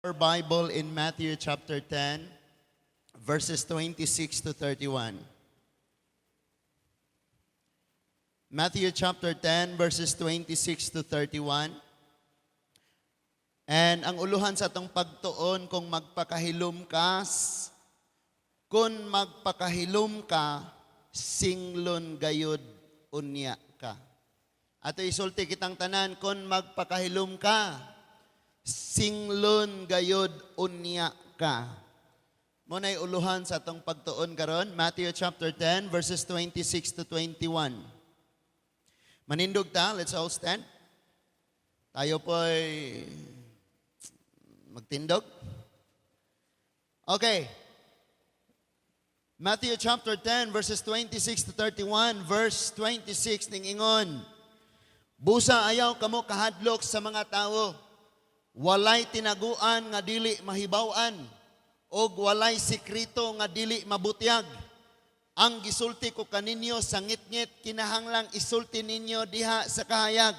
Our Bible in Matthew chapter 10, verses 26 to 31. Matthew chapter 10, verses 26 to 31. And ang uluhan sa atong pagtuon, kung magpakahilom ka, singlon gayod unya ka. Ato isulti kitang tanan, kung magpakahilom ka, singlon gayod unya ka. Mao nay uluhan sa atong pagtuon karon, Matthew chapter 10 verses 26 to 21. Manindog ta, let's all stand. Tayo po'y magtindog. Okay. Matthew chapter 10 verses 26 to 31, verse 26 ning ingon. Busa ayaw kamo kahadlok sa mga tao. Walay tinaguan nga dili mahibaw-an og walay sekreto nga dili mabutyag. Ang gisulti ko kaninyo sa ngitngit, kinahanglang isulti ninyo diha sa kahayag.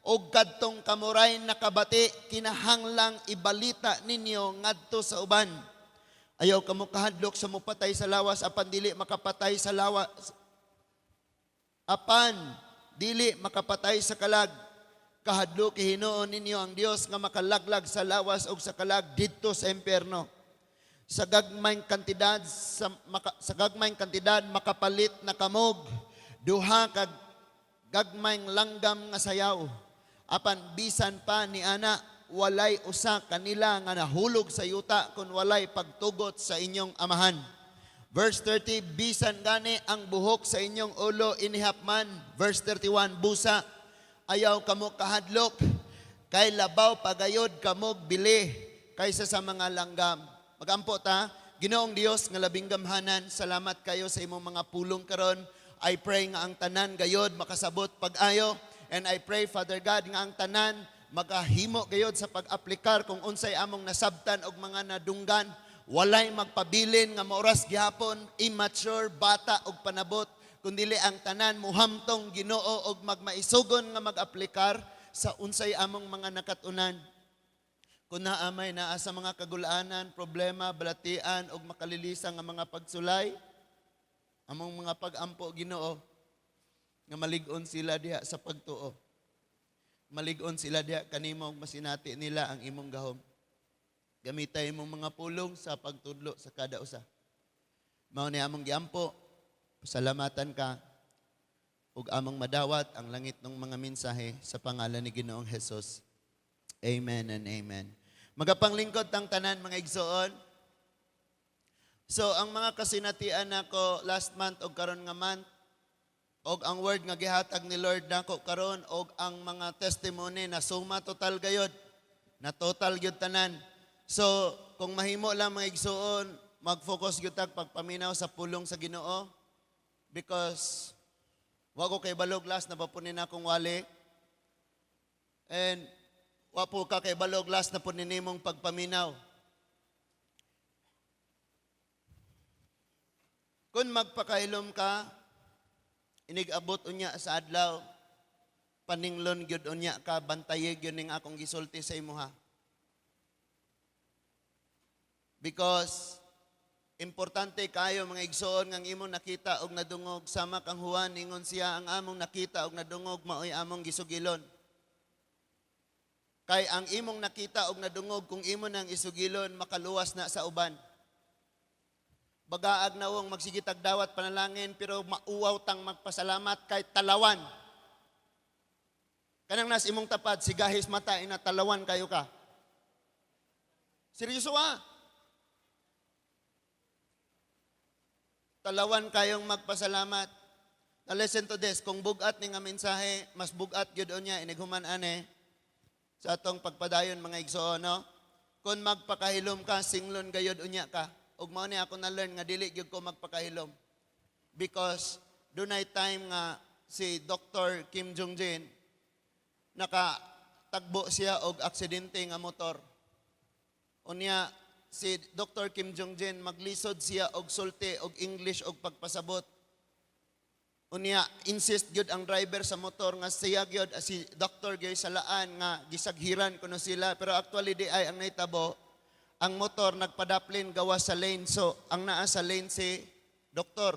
Og kadtong kamoray nakabati, kinahanglang ibalita ninyo ngadto sa uban. Ayaw kamo kahadlok sa mupatay sa lawas apan dili makapatay sa lawas, apan dili makapatay sa kalag. Kahadloki hinuon ninyo ang Dios nga makalaglag sa lawas ug sa kalag didto sa impyerno. Sa gagmayng kantidad makapalit na kamog duha ka gagmayng langgam nga sayaw. Apan bisan pa ni ana, walay usa kanila nga nahulog sa yuta kung walay pagtugot sa inyong Amahan. Verse 30, bisan gani ang buhok sa inyong ulo inihap man. Verse 31, busa ayaw kamo kahadlok kay labaw pagayod kamog bili kaysa sa mga langgam. Magampo ta. Ginoong Dios nga labing gamhanan, salamat kayo sa imong mga pulong karon. I pray nga ang tanan gayod makasabot pag-ayo, and I pray, Father God, nga ang tanan makahimo gayod sa pag-aplikar kung unsay among nasabtan og mga nadunggan. Walay magpabilin nga maoras gihapon immature, bata og panabot, kundili ang tanan muhamtong, Ginoo, og magmaisugon nga mag-aplikar sa unsay among mga nakatunan. Kung naamay naa sa mga kagulaanan, problema, balatian og makalilisang nga mga pagsulay, among mga pag-ampo, Ginoo, nga malig-on sila diha sa pagtuo. Malig-on sila diha kanimo ug masinati nila ang imong gahom. Gamita imong mga pulong sa pagtudlo sa kada usa. Mao ni among giampo. Pasalamatan ka ug among madawat ang langit ng mga mensahe sa pangalan ni Ginoong Jesus. Amen and amen. Magapanglingkod tang tanan, mga igsoon. So ang mga kasinatian nako last month og karon nga month og ang word nga gihatag ni Lord nako karon og ang mga testimony na suma total gayod. Na total gyud tanan. So kung mahimo lang, mga igsoon, mag-focus gyud tag pagpaminaw sa pulong sa Ginoo because wa ko kay balog last na ba po ni akong wali. And wa po ka kay balog last na po ni nimong pagpaminaw. Kung magpakailom ka, inig-abot unya sa adlaw, paninglon gyud unya ka, bantayi gyud ning akong gisulti sa imuha. Because importante kayo, mga igsoon, nga ang imong nakita og nadungog, sama kang Juan, ingon siya, ang among nakita og nadungog maoy among gisugilon. Kay ang imong nakita og nadungog, kung imo nang isugilon, makaluwas na sa uban. Bagaag nawong magsigitag dawat panalangin, pero mauwaw tang magpasalamat kay talawan. Kanang nas imong tapad, sigahis mata, ina talawan kayo ka. Seryoso ah. Talawan kayong magpasalamat. Now listen to this, kung bugat ni nga mensahe, mas bugat gyud unya inighuman ane sa atong pagpadayon, mga igsoon, no? Kung magpakahilom ka, singlon gayod unya ka. Ug mao ni ako na-learn nga dili gyud ko magpakahilom. Because dunay time nga si Dr. Kim Jong-jin, nakatagbo siya og aksidente nga motor. Unya si Dr. Kim Jong-jin maglisod siya og sulti og English og pagpasabot. Unya insist gyud ang driver sa motor nga siya gyud, si Dr. gyud salaan nga gisaghiran kuno sila, pero actually di ay ang nahitabo. Ang motor nagpadaplin gawas sa lane. So, ang naa sa lane si doktor.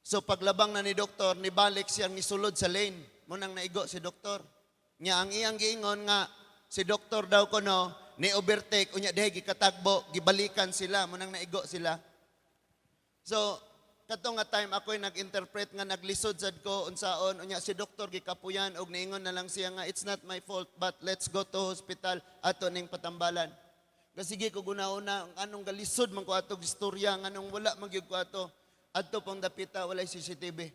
So, paglabang na ni doktor, nibalik siyang nisulod sa lane. Mao nang naigo si doktor. Nya ang iyang giingon nga si doktor daw kono ni overtake, unya dihay gikatagbo, gibalikan sila, mao nang naigo sila. So, kato nga time ako'y nag-interpret nga naglisod sad ko unsaon. Unya si doktor gikapuyan og niingon na lang siya nga, "It's not my fault, but let's go to hospital, ato ning patambalan." Sige ko guna-una anong galisod man ko atog istorya, nganong wala man gyud ko ato adto pong dapita, walay CCTV.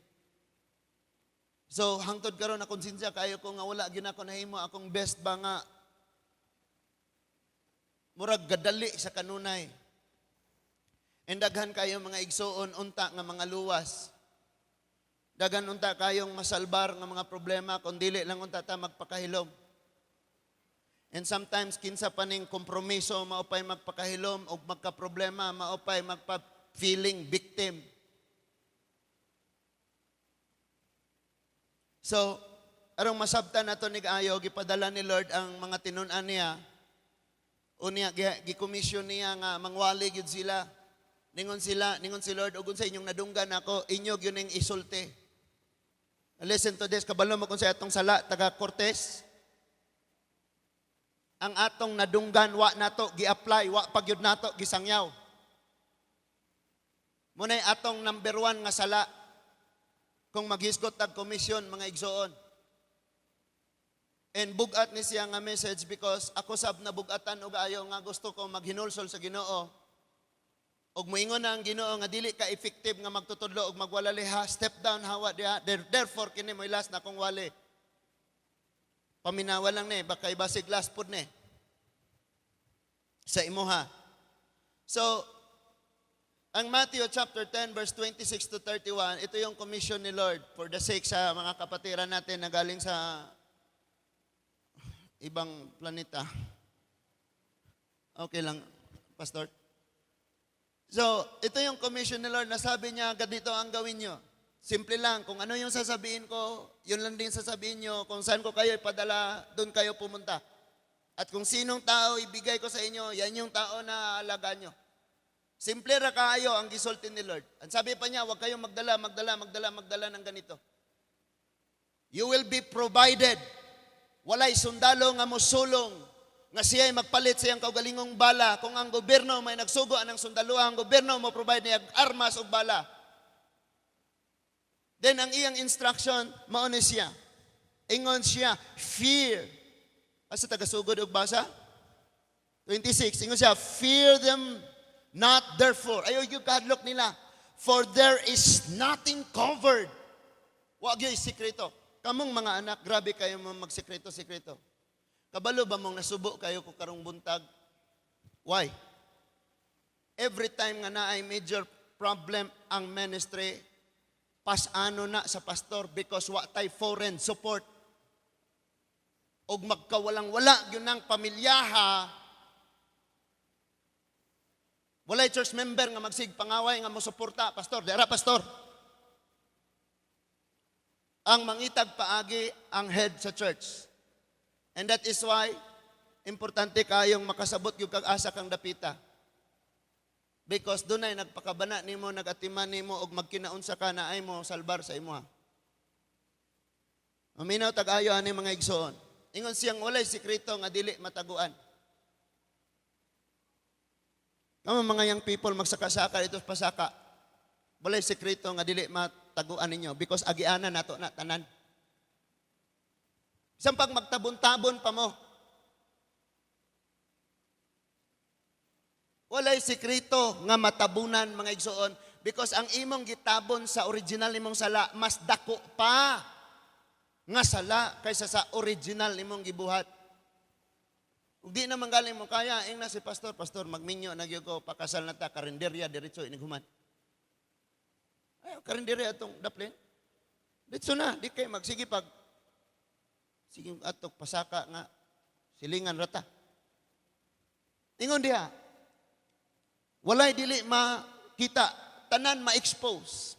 So hangtod karon na konsensya kayo ko nga wala gyud ako nahimo akong best ba, nga murag gadali sa kanunay. And daghan kayo, mga igsuon, unta nga mga luwas. Daghan unta kayong masalbar nga mga problema kung dili lang unta ta magpakahilom. And sometimes kinsa pa ning kompromiso, maupay magpakahilom og magka-problema, maupay magpa-feeling victim. So, arong masabtan nato ni ayo, gipadala ni Lord ang mga tinun-an niya. Unya gi-commission niya nga mangwali gyud sila. Ningon sila, ningon si Lord, "Ug unsa inyong nadunggan ako, inyo gyud ning isulti." Listen to this, kabalo mo kung sa atong sala, taga Cortez. Ang atong nadunggan, wa nato gi-apply, wa pa gyud nato gisangyaw. Muna'y atong number one nga sala kung maghisgot tag komisyon, mga igsoon. And bugat ni siya nga message because ako sab na bugatan og ayo nga gusto ko maghinulsol sa Ginoo. Og moingon na ang Ginoo nga dili ka effective nga magtutudlo og magwalali ha, step down, hawa diha. Therefore kini mo'y last na akong wali. Paminawa lang ni, baka ibasig last pod ni sa imuha. So, ang Matthew chapter 10 verse 26 to 31, ito yung commission ni Lord for the sake sa mga kapatiran natin na galing sa ibang planeta. Okay lang, Pastor. So, ito yung commission ni Lord na sabi niya, ganito ang gawin nyo. Simple lang, kung ano yung sasabihin ko, yun lang din sasabihin nyo. Kung saan ko kayo ipadala, doon kayo pumunta. At kung sinong tao ibigay ko sa inyo, yan yung tao na alagaan nyo. Simple ra kaayo ang gisulti ni Lord. Ang sabi pa niya, huwag kayong magdala, magdala, magdala, magdala ng ganito. You will be provided. Walay sundalo nga mosulong nga siya ay magpalit sa iyang kaugalingong bala. Kung ang gobyerno may nagsugo ang sundalo, ang gobyerno mo provide niya armas ug bala. Then ang iyang instruction, mao ni siya. Ingon siya, "Fear." Asa tagasugod og basa? 26. Ingon siya, "Fear them not therefore." Ayaw yung kahadlok nila. "For there is nothing covered." Wa gyud sikreto. Kamong mga anak, grabe kayo mo magsikreto-sikreto. Kabalo ba mong nasubo kayo ko karong buntag? Why? Every time nga naay major problem ang ministry, pasano na sa pastor because wa tay foreign support. Og magkawalang wala gyud ng pamilyaha, walay church member nga magsig pangaway nga mosuporta, "Pastor, dira, Pastor." Ang mangitag paagi ang head sa church. And that is why importante kayong makasabot yung kag asa kang dapita. Because dunay nagpakabana nimo, nagatiman nimo og magkinaunsa ka na ay mo salbar sa imoha. Maminaw tag-ayo ani, mga igsoon. Ingon siyang walay sikreto nga dili mataguan. Kamo mga young people, magsaka-saka ito pasaka. Walay sikreto nga dili mataguan ninyo because agianan nato na tanan. Bisan pag magtabon-tabon pa mo. Walay sikreto nga matabunan, mga igsoon, because ang imong gitabon sa original nimong sala mas dako pa nga sala kaysa sa original nimong gibuhat. Ug di naman galing mo kaya, ing na si pastor, "Pastor, magminyo na gyud ko, pakasal na ta, karinderya diretso inighuman." Ay, karinderya atong daplin. Diretso na, di kay magsige pag sige atok pasaka nga silingan rata. Ingon diha, walay dili makita, tanan ma-expose.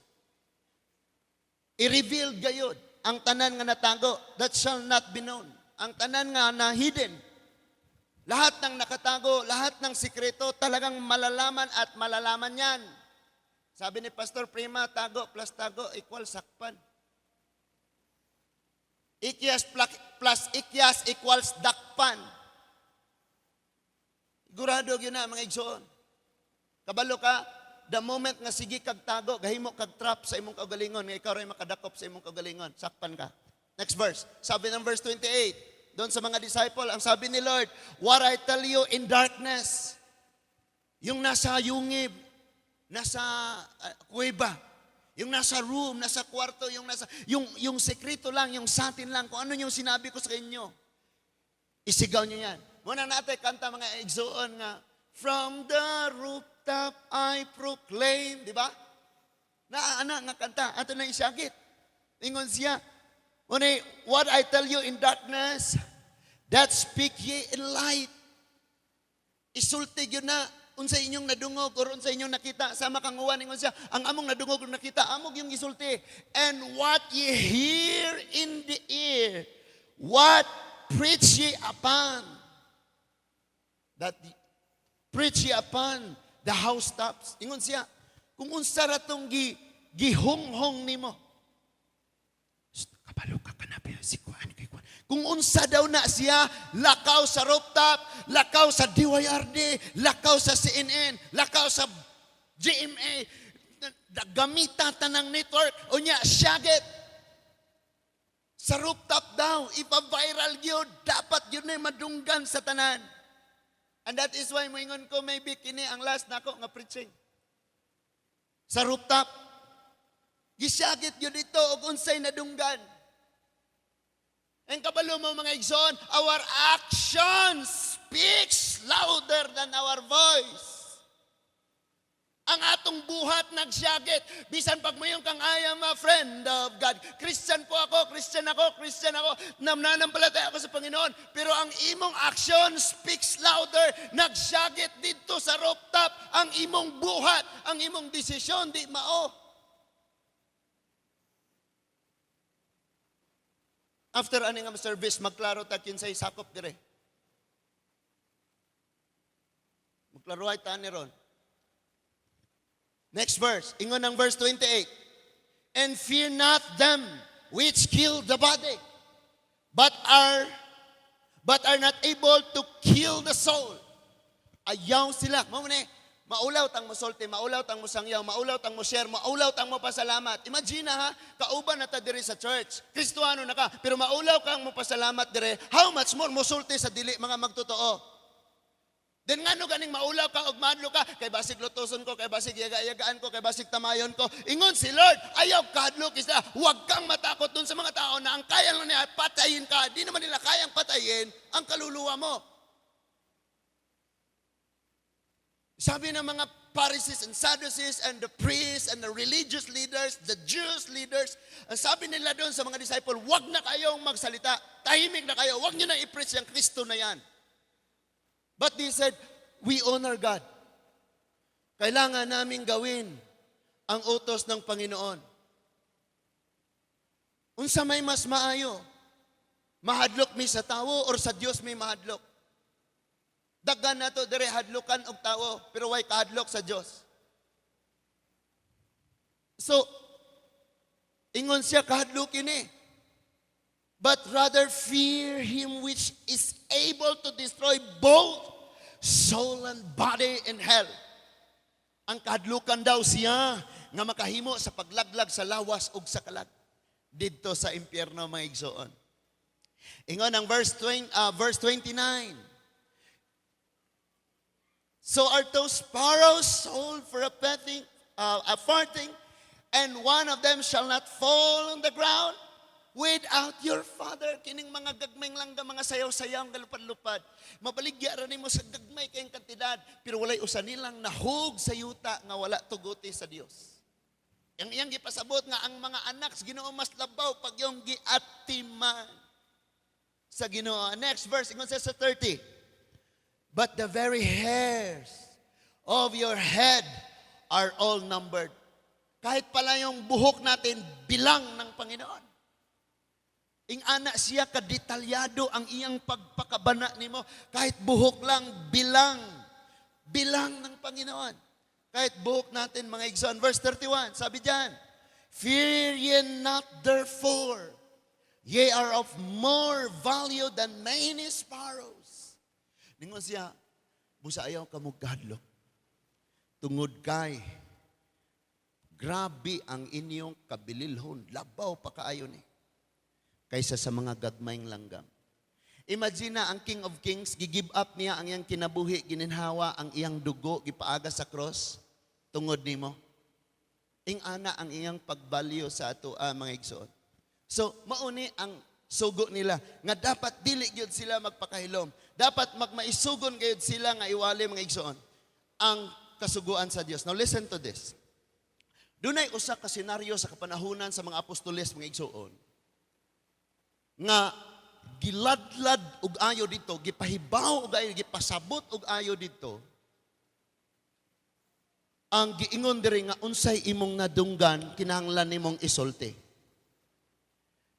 I-reveal gayod ang tanan nga natago, that shall not be known. Ang tanan nga na hidden. Lahat ng nakatago, lahat ng sikreto, talagang malalaman at malalaman yan. Sabi ni Pastor Prima, tago plus tago equal sakpan. Ikyas plus ikyas equals dakpan. Sigurado yun na, mga igsoon. Kabalo ka, the moment nga sige kag tago, gahimo kag trap sa imong kaugalingon, nga ikaw ray makadakop sa imong kaugalingon, sakpan ka. Next verse. Sabi ng verse 28, doon sa mga disciple, ang sabi ni Lord, "What I tell you in darkness," yung nasa yungib, nasa kuweba, yung nasa room, nasa kwarto, yung sekreto lang, yung sa atin lang, kung ano yung sinabi ko sa inyo. Isigaw niyo yan. Muna natin kanta, mga igsoon, nga, "From the rooftop I proclaim," di ba? Na ana nga kanta, ato na isagit. Ingon siya, muna, "What I tell you in darkness, that speak ye in light." Isulti yun na unsa inyong nadungog or unsa inyong nakita. Sama kang Juan, ingon siya, ang among nadungog or nakita, among yung isulti. "And what ye hear in the ear, what preach ye upon?" That preach ye upon the housetops. Ingon siya, kung unsa ra tong gihunghong nimo. Shh, kabalo ka kanabi si kuan kay kuan. Kung unsa daw na siya, lakaw sa rooftop, lakaw sa DYRD, lakaw sa CNN, lakaw sa GMA, gamita tanang network, unya syagit. Sa rooftop daw, ipa-viral yun, dapat yun ay madunggan sa tanan. And that is why moingon ko, maybe kini ang last nako nga preaching. Sa rooftop, gisyagit yun dito og unsay nadunggan. Ang kabalo mo, mga igsoon, our action speaks louder than our voice. Ang atong buhat nagsyagit. Bisan pag moingon kang "I am a friend of God. Christian po ako, Christian ako, Christian ako. Nananampalataya ako sa Panginoon." Pero ang imong action speaks louder. Nagsyagit dito sa rooftop ang imong buhat, ang imong desisyon, di mao. After ani nga service, magklaro ta kinsay sakop dire. Magklarohay ta ni ron. Next verse, ingon ng verse 28. "And fear not them which kill the body, but are not able to kill the soul." Ayaw sila. Mao ni, maulaw tang mosulti, maulaw tang mosangyaw, maulaw tang mo share, maulaw tang mo pasalamat. Imagine ha, kauban na ta diri sa church. Kristuhano na ka, pero maulaw kang mo pasalamat dire. How much more mosulti sa dili mga magtotoo? Then ngano ganing maulaw ka og madlo ka kay basig lutuson ko, kay basig yaga-yagaan ko, kay basig tamayon ko? Ingon si Lord, ayaw kahadlok isa. Huwag kang matakot dun sa mga tao na ang kaya lang nila patayin ka. Di naman nila kayang patayin ang kaluluwa mo. Sabi ng mga Pharisees and Sadducees and the priests and the religious leaders, the Jewish leaders, ang sabi nila doon sa mga disciple, "Wag na kayong magsalita. Tahimik na kayo. Wag niyo na i-preach yung Kristo na yan." But they said, "We honor God. Kailangan namin gawin ang utos ng Panginoon." Unsa may mas maayo? Mahadlok mi sa tawo or sa Dios mi mahadlok? Daghan nato dire hadlokan og tawo pero way kahadlok sa Dios. So, ingon siya, kahadlokin ni. "But rather fear him which is able to destroy both soul and body in hell." Ang kahadlukan daw siya nga makahimo sa paglaglag sa lawas ug sa kalag didto sa impyerno, mga igsoon. Ingon ang verse 20, verse 29. "So are those sparrows sold for a farthing, and one of them shall not fall on the ground without your Father." Kining mga gagmay lang nga mga sayaw-sayaw nga lupad-lupad. Mabaligya ra nimo sa gagmay kayong kantidad, pero walay usa nilang nahug sa yuta nga wala tuguti sa Dios. Ang iyang gipasabot nga ang mga anak sa Ginoo mas labaw pag yung giatiman sa Ginoo. Next verse, ingon siya sa 30. "But the very hairs of your head are all numbered." Kahit pala yung buhok natin, bilang ng Panginoon. Ing-ana siya kadetalyado ang iyang pagpakabana nimo, kahit buhok lang, bilang. Bilang ng Panginoon. Kahit buhok natin, mga igsoon. Verse 31, sabi diyan, "Fear ye not therefore, ye are of more value than many sparrows." Ningon siya, busa ayaw kamo kahadlok. Tungod kay, grabe ang inyong kabililhon, labaw pa kaayo ni kaysa sa mga gagmayng langgam. Imagine na ang King of Kings, gi-give up niya ang iyang kinabuhi, gininhawa ang iyang dugo, gipaaga sa cross, tungod nimo. Ing-ana ang iyang pagbalyo sa ato, mga igsoon. So, mauni ang sugo nila nga dapat dili gyud sila magpakahilom. Dapat magmaisugon gyud sila nga iwali, mga igsoon, ang kasuguan sa Dios. Now listen to this. Dunay usa ka senaryo sa kapanahunan sa mga apostoles, mga igsoon, nga giladlad og ayo dito, gipahibaw og ayo, gipasabot og ayo dito. Ang giingon diri nga unsay imong nadunggan, kinahanglan nimong isulti.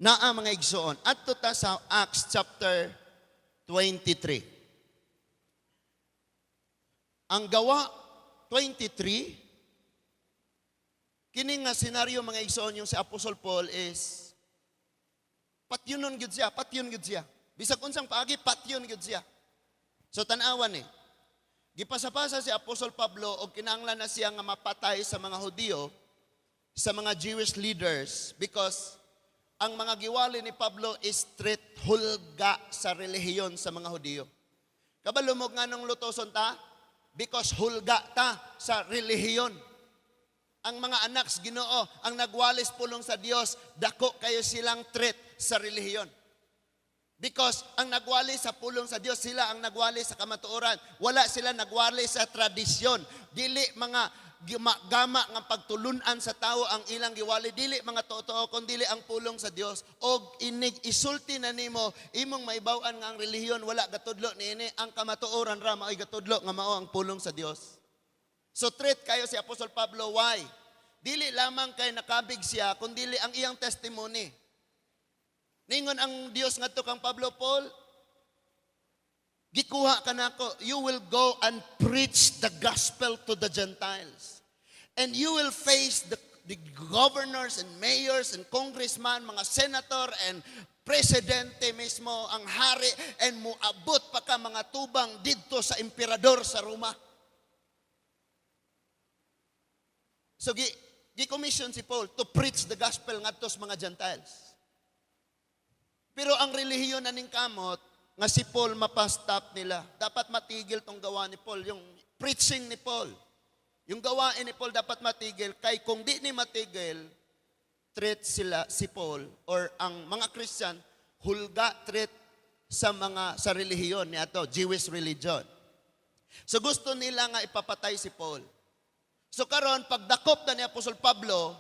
Naa, mga igsoon, adto ta sa Acts chapter 23. Ang Gawa 23, kini nga senaryo, mga igsoon, yung si Apostle Paul is patyunon gyud siya, patyon gyud siya. Bisag unsang paagi, patyon gyud siya. So tan-awan ni. Gipasapasa si Apostle Pablo og kinahanglan na siya nga mapatay sa mga Hudiyo, sa mga Jewish leaders, because ang mga giwali ni Pablo is threat, hulga sa relihiyon sa mga Hudiyo. Kabalo mo nganong lutoson ta? Because hulga ta sa relihiyon. Ang mga anak sa Ginoo, ang nagwalis pulong sa Dios, dako kayo silang threat sa relihiyon. Because ang nagwali sa pulong sa Dios, sila ang nagwali sa kamatuoran. Wala sila nagwali sa tradisyon. Dili mga gama nga pagtulunan sa tao ang ilang giwali. Dili mga totoo, kundi ang pulong sa Dios. Og inig isulti na nimo, imong maibaw-an nga ang relihiyon wala gatudlo niini, ang kamatuoran ra mao'y gatudlo nga mao ang pulong sa Dios. So threat kayo si Apostol Pablo. Why? Dili lamang kay nakabig siya, kundi ang iyang testimony. Ningon ang Dios ngadto kang Pablo, "Paul, gikuha ka nako. You will go and preach the gospel to the Gentiles. And you will face the governors and mayors and congressman, mga senator and presidente mismo, ang hari, and muabot pa ka mga tubang didto sa emperador sa Roma." So gi-commission si Paul to preach the gospel ngadto sa mga Gentiles. Pero ang relihiyon na ning kamot nga si Paul mapastop nila. Dapat matigil tong gawa ni Paul, yung preaching ni Paul. Yung gawain ni Paul dapat matigil kay kung di ni matigil, threat sila si Paul or ang mga Christian, hulga, threat sa relihiyon ni ato, Jewish religion. So gusto nila nga ipapatay si Paul. So karon, pagdakop na ni Apostol Pablo,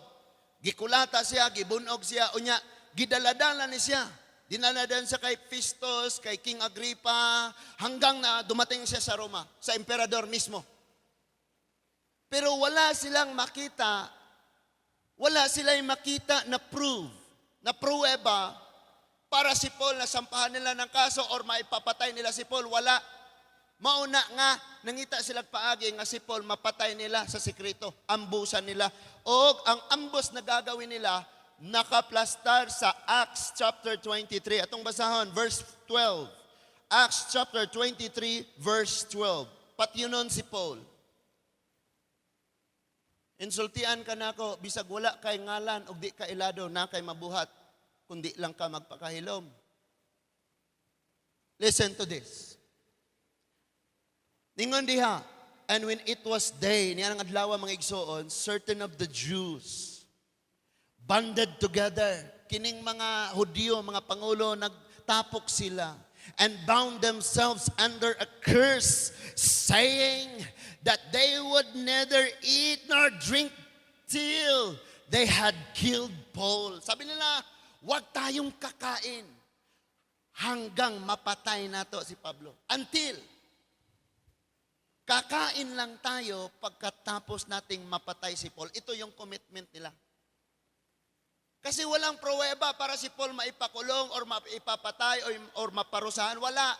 gikulata siya, gibunog siya, unya gidaladala ni siya. Dinala din siya kay Festus, kay King Agrippa, hanggang na dumating siya sa Roma, sa emperador mismo. Pero wala silang makita na prove, na pruweba para si Paul na sampahan nila ng kaso or maipapatay nila si Paul. Wala. Mauna nga, nangita sila paagi nga si Paul mapatay nila sa sekreto, ambusan nila. O ang ambos na gagawin nila, nakaplastar sa Acts chapter 23. Atong basahon, verse 12. Acts chapter 23, verse 12. Patyunon si Paul. Insultian ka nako, bisag wala kay ngalan og di ka ilado, na kay mabuhat, kundi lang ka magpakahilom. Listen to this. Ningon diha, "And when it was day," niya ang adlaw, mga igsoon, "certain of the Jews banded together." Kining mga Hudiyo, mga pangulo, nagtapok sila "and bound themselves under a curse, saying that they would neither eat nor drink till they had killed Paul." Sabi nila, "Wag tayong kakain hanggang mapatay nato si Pablo." Until kakain lang tayo pagkatapos nating mapatay si Paul. Ito yung commitment nila. Kasi walang pruweba para si Paul maipakulong or maipapatay or maparusahan. Wala.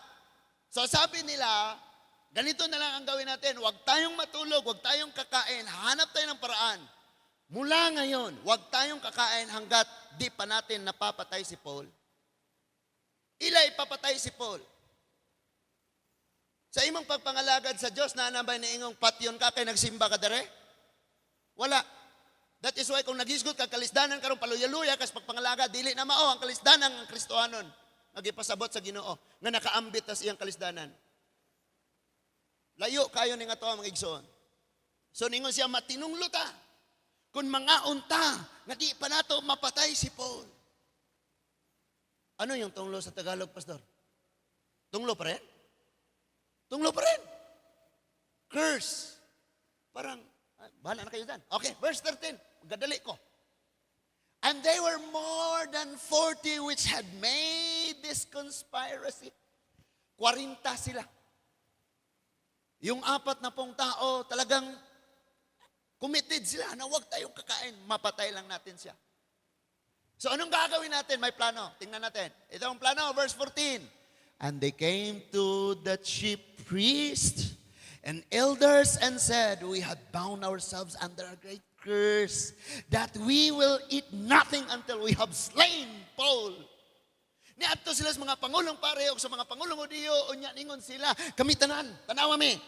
So sabi nila, ganito na lang ang gawin natin. Huwag tayong matulog, huwag tayong kakain. Hanap tayo ng paraan. Mula ngayon, huwag tayong kakain hanggat di pa natin napapatay si Paul. Ila ipapatay si Paul. Sa imong pagpangalagad sa Diyos, naa na bay niingong patyon ka kay nagsimba ka dere? Wala. That is why kung naghisgot ka kalisdanan karon, paluya-luya kas pagpangalagad, dili na mao ang kalisdanan ang Kristohanon. Nagipasabot sa Ginoo nga nakaambit tas iyang kalisdanan. Layo kayo ni nga to, mga igsoon. So ningon siya, matinunglo ta kung mga unta nga di pa nato mapatay si Paul. Ano yung tunglo sa Tagalog, Pastor? Tunglo pa rin? Tunglo pa rin. Curse. Parang, ay, bahala na kayo dyan. Okay, verse 13. Gadali ko. And they were more than 40 which had made this conspiracy. 40 sila. Yung 40 tao, talagang committed sila na huwag tayong kakain, mapatay lang natin siya. So anong gagawin natin? May plano. Tingnan natin. Ito ang plano, verse 14. And they came to the chief priest and elders and said, "We have bound ourselves under a great curse that we will eat nothing until we have slain Paul." Niadto sila sa mga pangulong pare o sa mga pangulong Hudiyo, unya ningon sila, "Kami tanan, tanawa mi.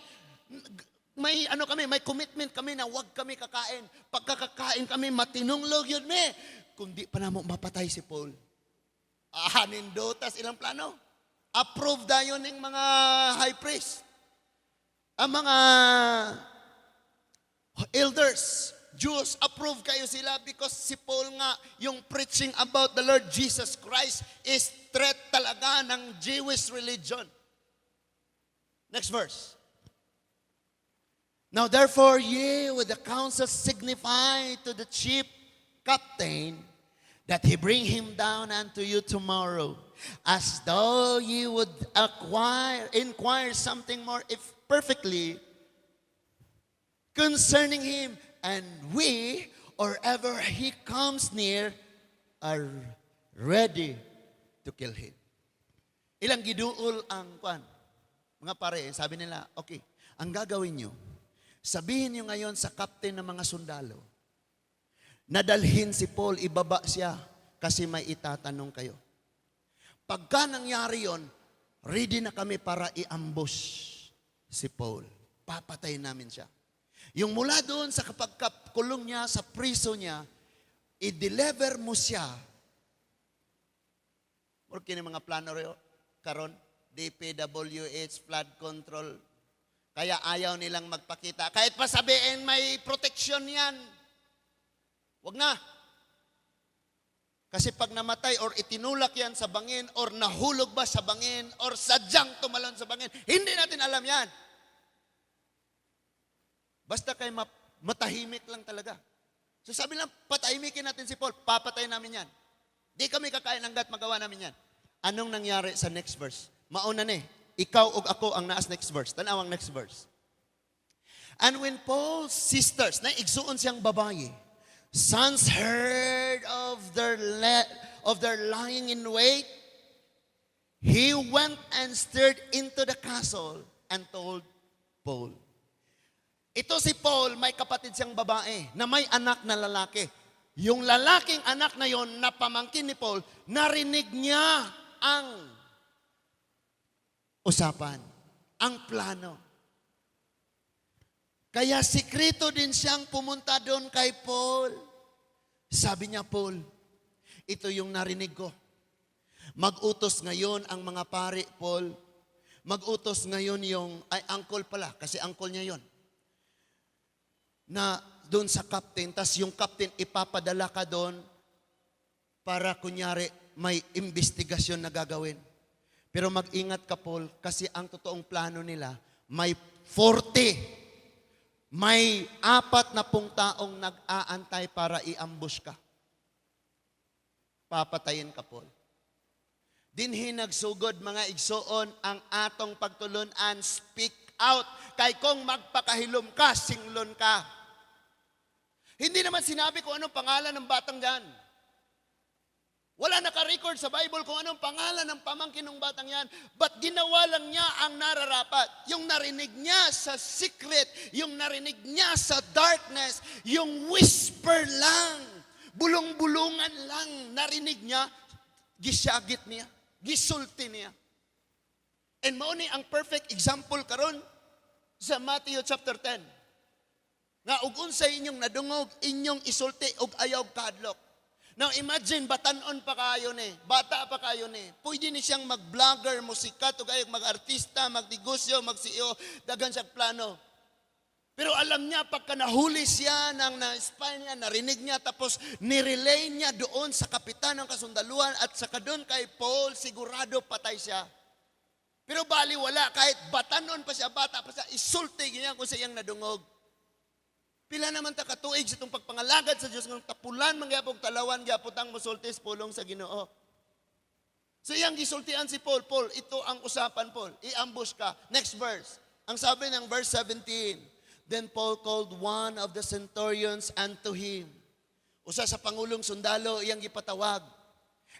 May ano kami, may commitment kami na wag kami kakain. Pagkakakain kami, matinunglog gyud mi kung di pa namo mapatay si Paul." Ah, nindotas ilang plano. Approve dayon ng mga high priest. Ang mga elders, Jews, approve kayo sila because si Paul nga, yung preaching about the Lord Jesus Christ is threat talaga ng Jewish religion. Next verse. Now therefore ye with the council signify to the chief captain that he bring him down unto you tomorrow, as though ye would inquire something more if perfectly concerning him, and we, or ever he comes near, are ready to kill him. Ilang giduol ang kwan. Mga pare, sabi nila, "Okay, ang gagawin nyo, sabihin nyo ngayon sa captain ng mga sundalo, na dalhin si Paul, ibaba siya, kasi may itatanong kayo. Pagka nangyari yon, ready na kami para i-ambush si Paul. Papatayin namin siya. Yung mula doon sa kapag kulong niya, sa priso niya, i-deliver mo siya." Porque ni mga plano karon, DPWH, flood control. Kaya ayaw nilang magpakita. Kahit pa sabihin may protection yan. Wag na. Kasi pag namatay or itinulak yan sa bangin or nahulog ba sa bangin or sadyang tumalon sa bangin, hindi natin alam yan. Basta kay matahimik lang talaga. So sabi lang, patahimikin natin si Paul, papatay namin yan. Di kami kakain hanggat magawa namin yan. Anong nangyari sa next verse? Mauna ni, ikaw ug ako ang naas next verse. Tanaw ang next verse. And when Paul's sisters, na igsuon siyang babae, sons heard of their lying in wait, he went and stirred into the castle and told Paul. Ito si Paul, may kapatid siyang babae na may anak na lalaki. Yung lalaking anak na yon na pamangkin ni Paul, narinig niya ang usapan, ang plano. Kaya sikreto din siyang pumunta doon kay Paul. Sabi niya, "Paul, ito yung narinig ko. Mag-utos ngayon ang mga pari, Paul. Mag-utos ngayon yung, ay, uncle pala, kasi uncle niya yon. Na doon sa captain, tas yung captain ipapadala ka doon para kunyari may investigasyon na gagawin. Pero mag-ingat ka, Paul, kasi ang totoong plano nila, may 40, may 40 taong nag-aantay para i-ambush ka. Papatayin ka, Paul." Dinhi nagsugod, mga igsuon, ang atong pagtulunan, speak out. Kay kung magpakahilom ka, singlon ka. Hindi naman sinabi kung anong pangalan ng batang yan. Wala naka-record sa Bible kung anong pangalan ng pamangkin ng batang yan. But ginawa lang niya ang nararapat. Yung narinig niya sa secret, yung narinig niya sa darkness, yung whisper lang, bulong-bulungan lang, narinig niya, gisyagit niya, gisulti niya. And mao ni ang perfect example karon sa Matthew chapter 10. Nga ug unsay inyong nadungog, inyong isulti ug ayaw kahadlok. Now imagine, batanon pa kayo ni, bata pa kayo ni. Pwede ni siyang mag-vlogger, musikat, ug ayaw mag-artista, magnegosyo, mag-CEO, daghan siya plano. Pero alam niya, pagka nahuli siya ng na-spy niya, narinig niya, tapos nirelay niya doon sa kapitan ng kasundaluhan at saka doon kay Paul, sigurado patay siya. Pero bali wala, kahit batanon pa siya, bata pa siya, isulti niya kung sa iyang nadungog. Pila naman ta katuig sa itong pagpangalagad sa Diyos, ng tapulan man gyapon, talawan gyapon tang musulti sa pulong sa Ginoo. So iyang gisultian si Paul, "Paul, ito ang usapan, Paul. I-ambush ka." Next verse. Ang sabi ng verse 17, "Then Paul called one of the centurions unto him." Usa sa pangulong sundalo iyang gipatawag.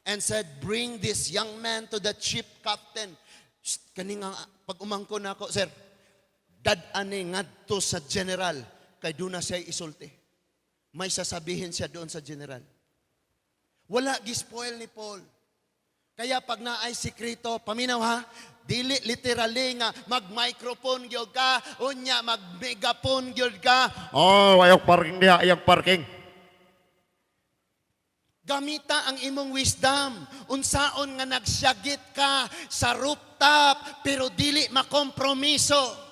"And said, 'Bring this young man to the chief captain.'" "Shh, kani nga pag-umangkon nako, sir. Dad-an ni ngadto sa general kay doon na siya isulti. May sasabihin siya doon sa general." Wala gispoil ni Paul. Kaya pag naay sikreto, paminaw ha, dili literally nga mag-microphone gyud ka, unya mag-megaphone gyud ka. Oh, ayaw parking diha, ayaw parking. Gamita ang imong wisdom. Unsaon nga nagsyagit ka sa rooftop pero dili makompromiso.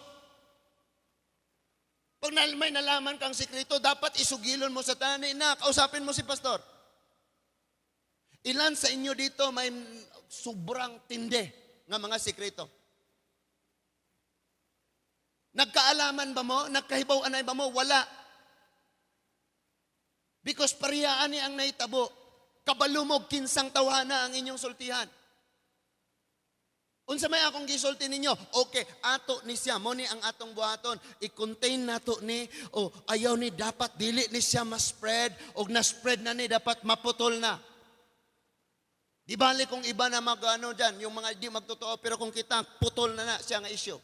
Pag may nalaman kang sikreto, dapat isugilon mo sa tani na kausapin mo si pastor. Ilan sa inyo dito may sobrang tindi nga mga sikreto? Nagkaalaman ba mo? Nagkahibaw anay ba mo? Wala. Because parehas ni ang nahitabo. Kabalo mo'g kinsang tawhana ang inyong sultihan. Unsa may akong gisulti ninyo? Okay, ato ni siya, mo ni ang atong buhaton. I-contain nato ni o ayaw ni, dapat dili ni siya ma-spread og na-spread na ni, dapat maputol na. Di bali kung iba na mag ano dyan, yung mga di magtotoo, pero kung kita, putol na na siya nga issue.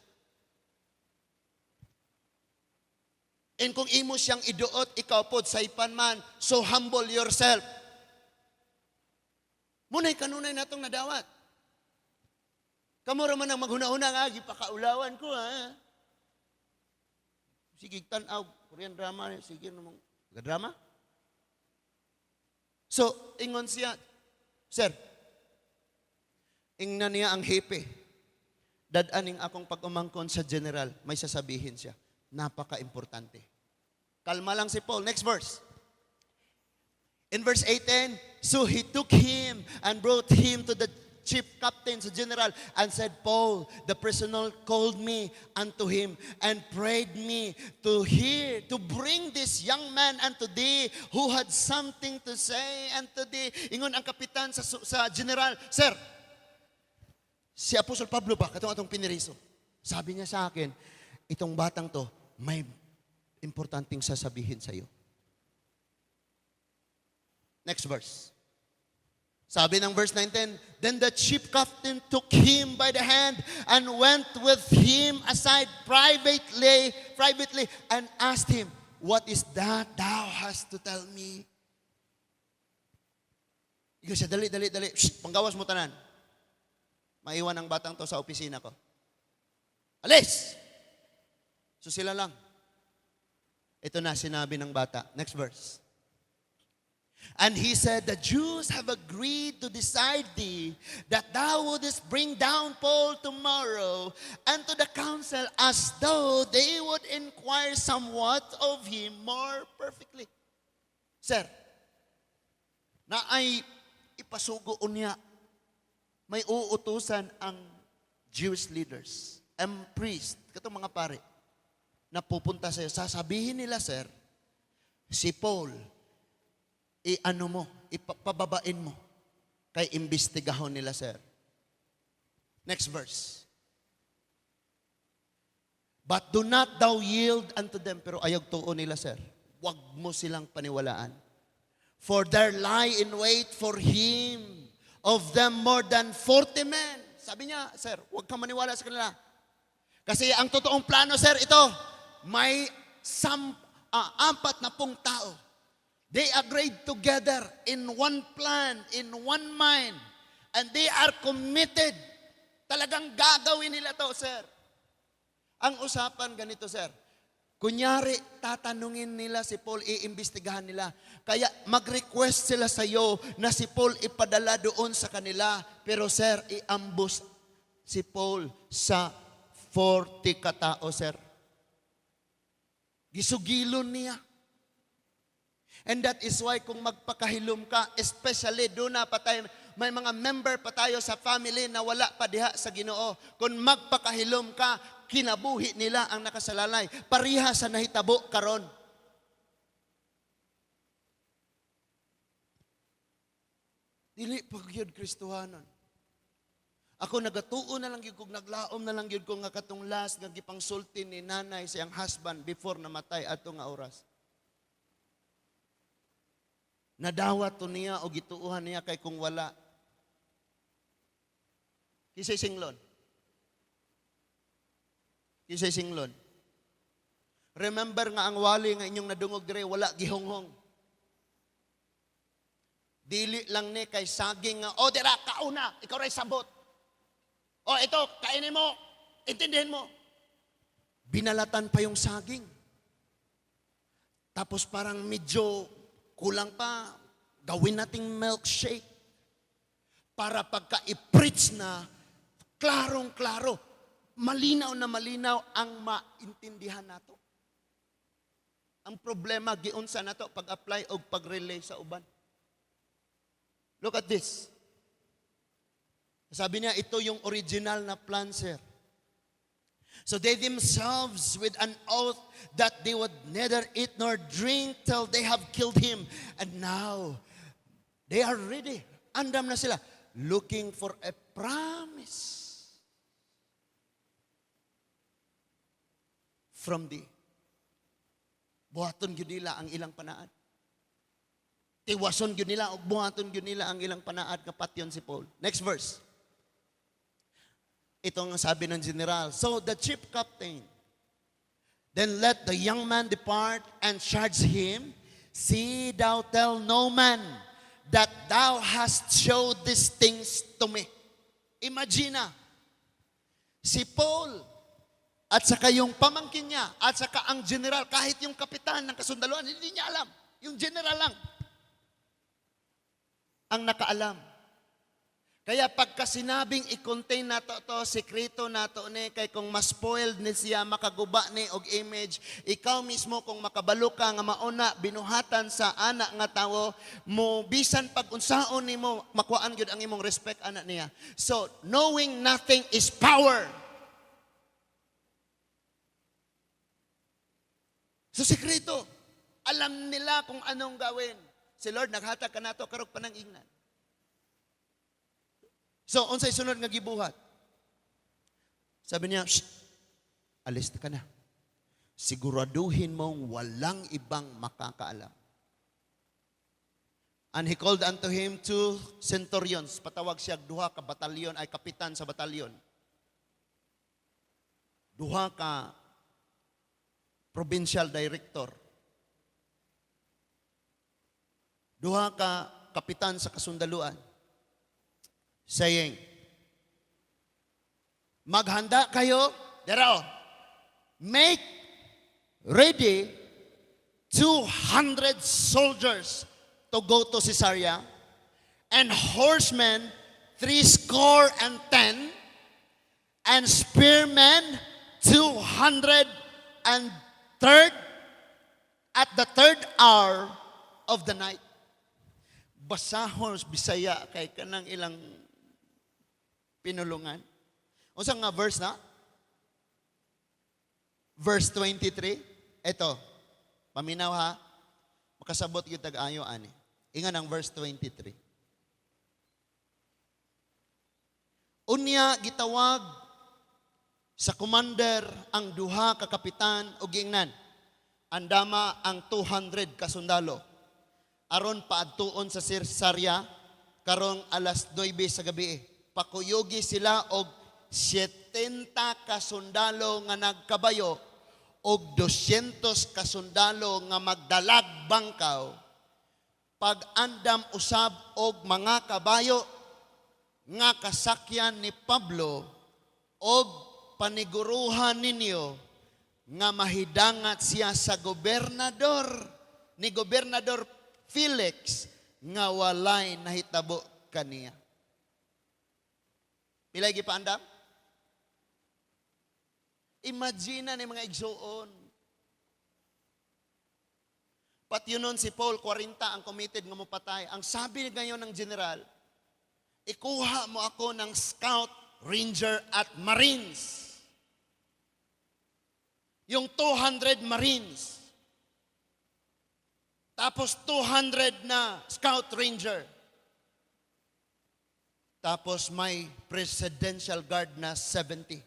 And kung imo siyang iduot, ikaw pod, saypan man, so humble yourself. Muna'y kanunay natong nadawat. Kamo ra man ang maghuna-huna nga, gipakaulawan ko ha. Sige, tan-aw, Korean drama, sige namang, drama? So, ingon siya, "Sir," ingnan niya ang hepe, "Dad-an ning akong pag-umangkon sa general, may sasabihin siya. Napaka-importante." Kalma lang si Paul. Next verse. In verse 18, "So he took him and brought him to the chief captain," sa general, "and said, 'Paul, the prisoner, called me unto him and prayed me to bring this young man unto thee who had something to say unto thee.'" Ingon ang kapitan sa general, "Sir, si Apostol Pablo ba, katong atong piniriso, sabi niya sa akin, itong batang to, may importanteng sasabihin sa iyo." Next verse. Sabi ng verse 19, "Then the chief captain took him by the hand and went with him aside privately and asked him, 'What is that thou hast to tell me?'" Ingon siya, "Dali, dali, dali. Shh, panggawas mo tanan. Maiwan ang batang to sa opisina ko. Alis!" So sila lang. Ito na sinabi ng bata. Next verse. "And he said, 'The Jews have agreed to decide thee that thou wouldest bring down Paul tomorrow unto the council as though they would inquire somewhat of him more perfectly.'" "Sir, na ay ipasugo unya, may uutusan ang Jewish leaders and priest, katong mga pare, na pupunta sa'yo. Sasabihin nila, sir, si Paul, i-ano mo, ipababain mo, kay imbestigahon nila, sir." Next verse. "But do not thou yield unto them." Pero ayaw tuo nila, sir. Wag mo silang paniwalaan. For there lie in wait for him of them more than 40 men. Sabi niya, "Sir, huwag kang maniwala sa kanila. Kasi ang totoong plano, sir, ito, may 40 tao. They agreed together in one plan, in one mind, and they are committed. Talagang gagawin nila to, sir." Ang usapan ganito, sir. Kunyari, tatanungin nila si Paul, iimbestigahan nila. Kaya mag-request sila sa iyo na si Paul ipadala doon sa kanila. Pero sir, i-ambush si Paul sa 40 katao, sir. Gisugilon niya. And that is why kung magpakahilom ka, especially doon na pa tayo, may mga member pa tayo sa family na wala pa diha sa Ginoo. Kung magpakahilom ka, kinabuhi nila ang nakasalalay. Pareha sa nahitabo karon. Dili pa gyud Kristohanon. Ako nagatuo na lang gyud kog, naglaom na lang gyud ko nga katong last nga gipangsulti ni nanay sa iyang husband before namatay ato nga oras. Nadawat to niya o gituohan niya kay kung wala, kisay singlon. Kisay singlon. Remember nga ang wali nga inyong nadungog dire wala gihonghong. Dili lang ni kay saging nga, "Oh, dira, kauna, ikaw ray sabot. Oh, ito, kainin mo, intindihin mo." Binalatan pa yung saging. Tapos parang medyo kulang pa, gawin nating milkshake. Para pagka i-preach na, klarong-klaro, malinaw na malinaw ang maintindihan nato. Ang problema, giunsa nato pag-apply o pag-relay sa uban. Look at this. Sabi niya, ito yung original na plan, sir. So they themselves with an oath that they would neither eat nor drink till they have killed him. And now, they are ready. Andam na sila. Looking for a promise from thee. Buhaton gyud nila ang ilang panaad. Tiwason gyud nila og buhaton gyud nila ang ilang panaad nga patyon si Paul. Next verse. Ito ang sabi ng general. So the chief captain then let the young man depart and charge him, "See thou tell no man that thou hast showed these things to me." Imagine na, si Paul at saka yung pamangkin niya at saka ang general, kahit yung kapitan ng kasundaluhan, hindi niya alam. Yung general lang ang nakaalam. Kaya pagka sinabing i-contain nato to, sekreto nato ni, kay kung ma-spoiled ni siya, makaguba ni og image, ikaw mismo kung makabalo ka nga mauna binuhatan sa ana nga tawo, mo bisan pag unsaon nimo, makuhaan gyud ang imong respect ana niya. So, knowing nothing is power. So, sekreto. Alam nila kung anong gawin. Si Lord, naghatag ka nato, karog pa ng ingnan. So, unsay sunod nga gibuhat? Sabi niya, "Shh, alis ka na. Siguraduhin mong walang ibang makakaalam." And he called unto him two centurions. Patawag siya duha ka batalyon, ay kapitan sa batalyon. Duha ka provincial director. Duha ka kapitan sa kasundaluan. Saying, "Maghanda kayo, dira oh, make ready 200 soldiers to go to Caesarea, and horsemen 70, and spearmen 203 at the third hour of the night." Basahon Bisaya kay kanang ilang pinulungan. Unsa nga verse na? Verse 23. Ito. Paminaw ha. Makasabot gyud tag ayo ani. Ingan ang verse 23. Unya gitawag sa commander ang duha ka kapitan og giingnan, "Andama ang 200 ka sundalo." Aron paadtuon sa Cesarea karong alas 9 sa gabi. Pakuyugi sila og 70 ka sundalo nga nagkabayo og 200 ka sundalo nga magdalag bangkaw, pag-andam usab og mga kabayo nga kasakyan ni Pablo, og paniguruhan ninyo nga mahidangat siya sa gobernador, ni Gobernador Felix, nga walay nahitabo kaniya. Pilay gipaandam? Imagine ni, mga igsuon. Pati yun nun si Paul, 40 ang committed nga mopatay. Ang sabi ngayon ng general, "Ikuha mo ako ng scout, ranger at marines." Yung 200 marines. Tapos 200 na scout ranger. Tapos may presidential guard na 70.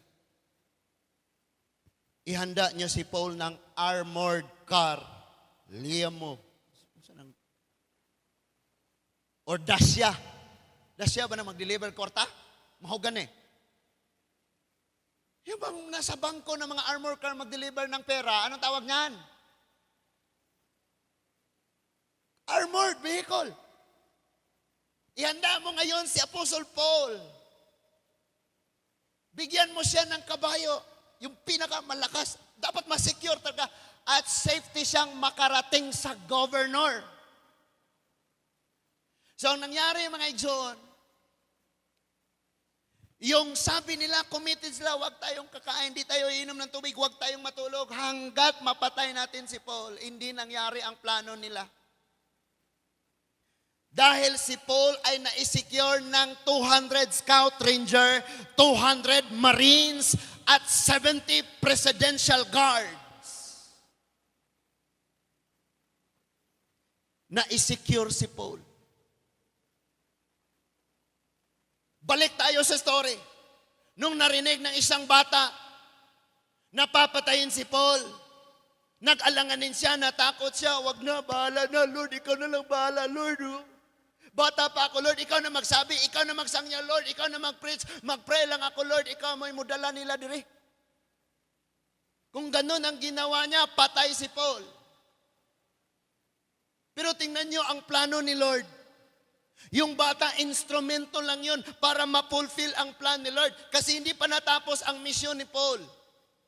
Ihanda niyo si Paul ng armored car. Limo. Saan or Dacia. Dacia ba na mag-deliver kwarta? Mahugan eh. Yung bang nasa bangko ng mga armor car mag-deliver ng pera, anong tawag niyan? Armored vehicle. Ihanda mo ngayon si Apostle Paul. Bigyan mo siya ng kabayo, yung pinakamalakas. Dapat ma-secure talaga at safety siyang makarating sa governor. So ang nangyari, mga igsoon, yung sabi nila, committed sila, "Wag tayong kakain, di tayo iinom ng tubig, wag tayong matulog, hanggat mapatay natin si Paul." Hindi nangyari ang plano nila. Dahil si Paul ay na-secure ng 200 scout ranger, 200 marines, at 70 presidential guards. Na-secure si Paul. Balik tayo sa story. Nung narinig ng isang bata na papatayin si Paul, nag-alanganin siya, natakot siya, "Wag na, bahala na, Lord, ikaw na lang bahala, Lord. Oh. Bata pa ako, Lord, ikaw na magsabi, ikaw na magsangya, Lord, ikaw na mag-preach, mag-pray lang ako, Lord, ikaw mo'y mudala nila diri." Kung ganun ang ginawa niya, patay si Paul. Pero tingnan niyo ang plano ni Lord. Yung bata, instrumento lang yun para ma-fulfill ang plan ni Lord. Kasi hindi pa natapos ang misyon ni Paul.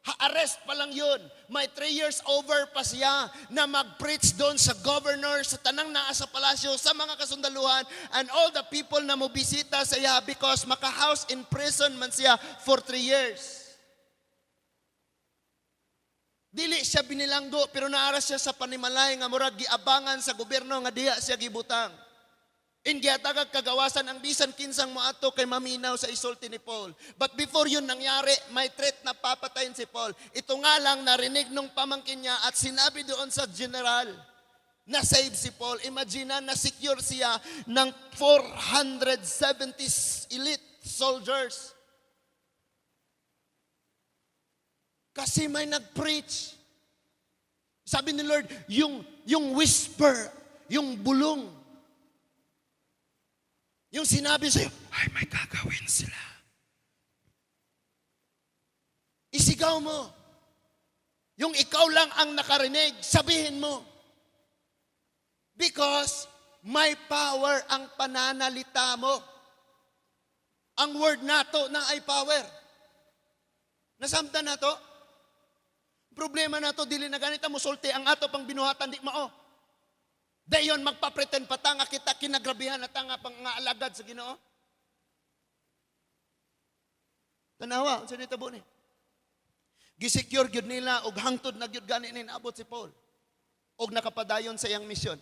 Ha-arrest pa lang yun. May 3 years over pa siya na mag-preach doon sa governor, sa tanang naa sa palasyo, sa mga kasundaluhan, and all the people na mobisita sa iya because maka-house in prison man siya for 3 years. Dili siya binilanggo pero naara siya sa panimalay nga murag giabangan sa gobyerno nga diha siya gibutang. And gihatagag kagawasan ang bisan kinsang moadto kay maminaw sa isulti ni Paul. But before yun nangyari, may threat na papatayin si Paul. Ito nga lang narinig nung pamangkin niya at sinabi doon sa general na save si Paul. Imagine na na-secure siya ng 470 elite soldiers. Kasi may nag-preach. Sabi ni Lord, yung whisper, yung bulong, yung sinabi sa'yo, "Ay, may gagawin sila." Isigaw mo. Yung ikaw lang ang nakarinig, sabihin mo. Because may power ang pananalita mo. Ang word nato na ay power. Nasamtan nato? Problema nato, dili na ganita musulti ang ato pang binuhatan di mao. Dayon magpa-pretend pa ta nga kita kinagrabihan na ta nga pang nga alagad sa Ginoo. Tanawa, unsa ni tabo ni? Gisecure gyud nila og hangtod na gyud gani ni naabot si Paul. Og nakapadayon sa iyang misyon.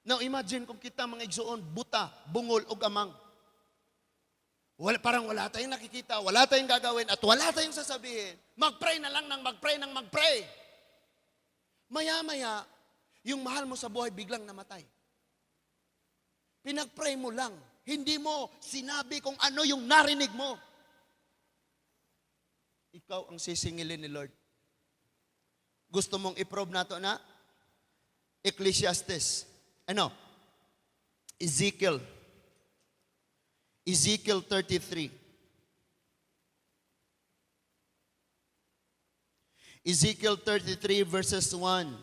Now imagine kung kita, mga igsuon, buta, bungol og amang. Wala, parang wala tayong nakikita, wala tayong gagawin, at wala tayong sasabihin. Mag-pray na lang ng mag-pray ng mag-pray. Maya-maya, yung mahal mo sa buhay biglang namatay. Pinag-pray mo lang. Hindi mo sinabi kung ano yung narinig mo. Ikaw ang sisingilin ni Lord. Gusto mong i-prove nato na? Ecclesiastes. Ano? Ezekiel. Ezekiel 33. Ezekiel 33 verses 1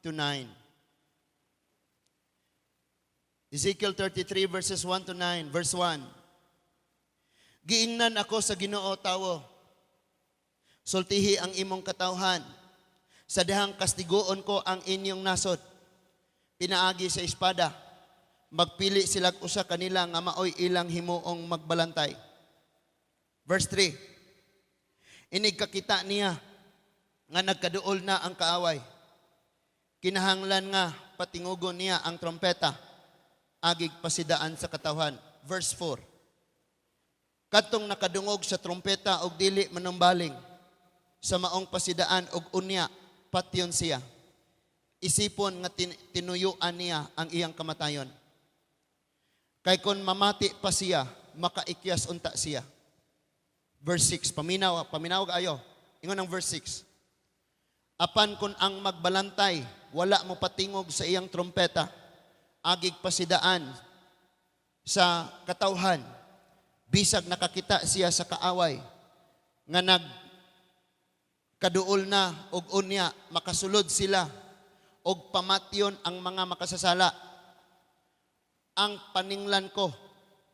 to 9. Ezekiel 33 verses 1 to 9. Verse 1. Giingnan ako sa Ginoo, "Tawo, sultihi ang imong katawhan sa dihang kastiguon ko ang inyong nasod pinaagi sa espada. Magpili sila usa kanila nga maoy ilang himuong magbalantay." Verse 3. Inig kakita niya nga nagkaduol na ang kaaway, kinahanglan nga patingugon niya ang trompeta agig pasidaan sa katawhan. Verse 4. Kadtong nakadungog sa trompeta og dili manumbaling sa maong pasidaan og unya patyon siya. Isipon nga tinuyuan niya ang iyang kamatayon. Kay kon mamati pa siya, makaikyas unta siya. Verse 6, paminaw, paminaw ayo. Ingon ang verse 6. Apan kung ang magbalantay, wala mo patingog sa iyang trompeta, agig pasidaan sa katawhan, bisag nakakita siya sa kaaway, nga nag kaduol na og unya makasulod sila og pamatyon ang mga makasasala, ang paninglan ko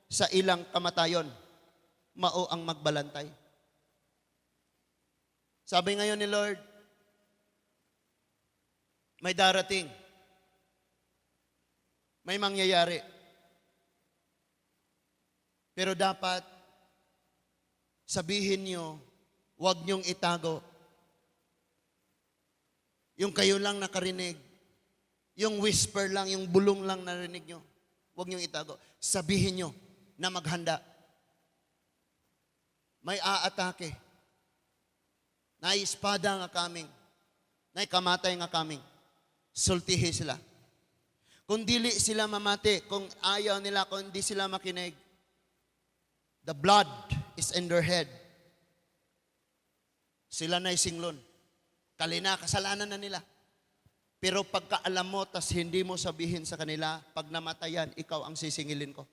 sa ilang kamatayon mao ang magbalantay. Sabi ngayon ni Lord, may darating. May mangyayari. Pero dapat sabihin nyo, huwag nyong itago. Yung kayo lang nakarinig, yung whisper lang, yung bulong lang narinig nyo, huwag nyong itago. Sabihin nyo na maghanda. May aatake. Naay espada nga coming. Naay kamatay nga coming. Sultihi sila. Kung dili sila mamati, kung ayaw nila, kung hindi sila makinig, the blood is in their head. Sila na'y singlon. Kalina, kasalanan na nila. Pero pagka alam mo, tas hindi mo sabihin sa kanila, pag namatayan, ikaw ang sisingilin ko.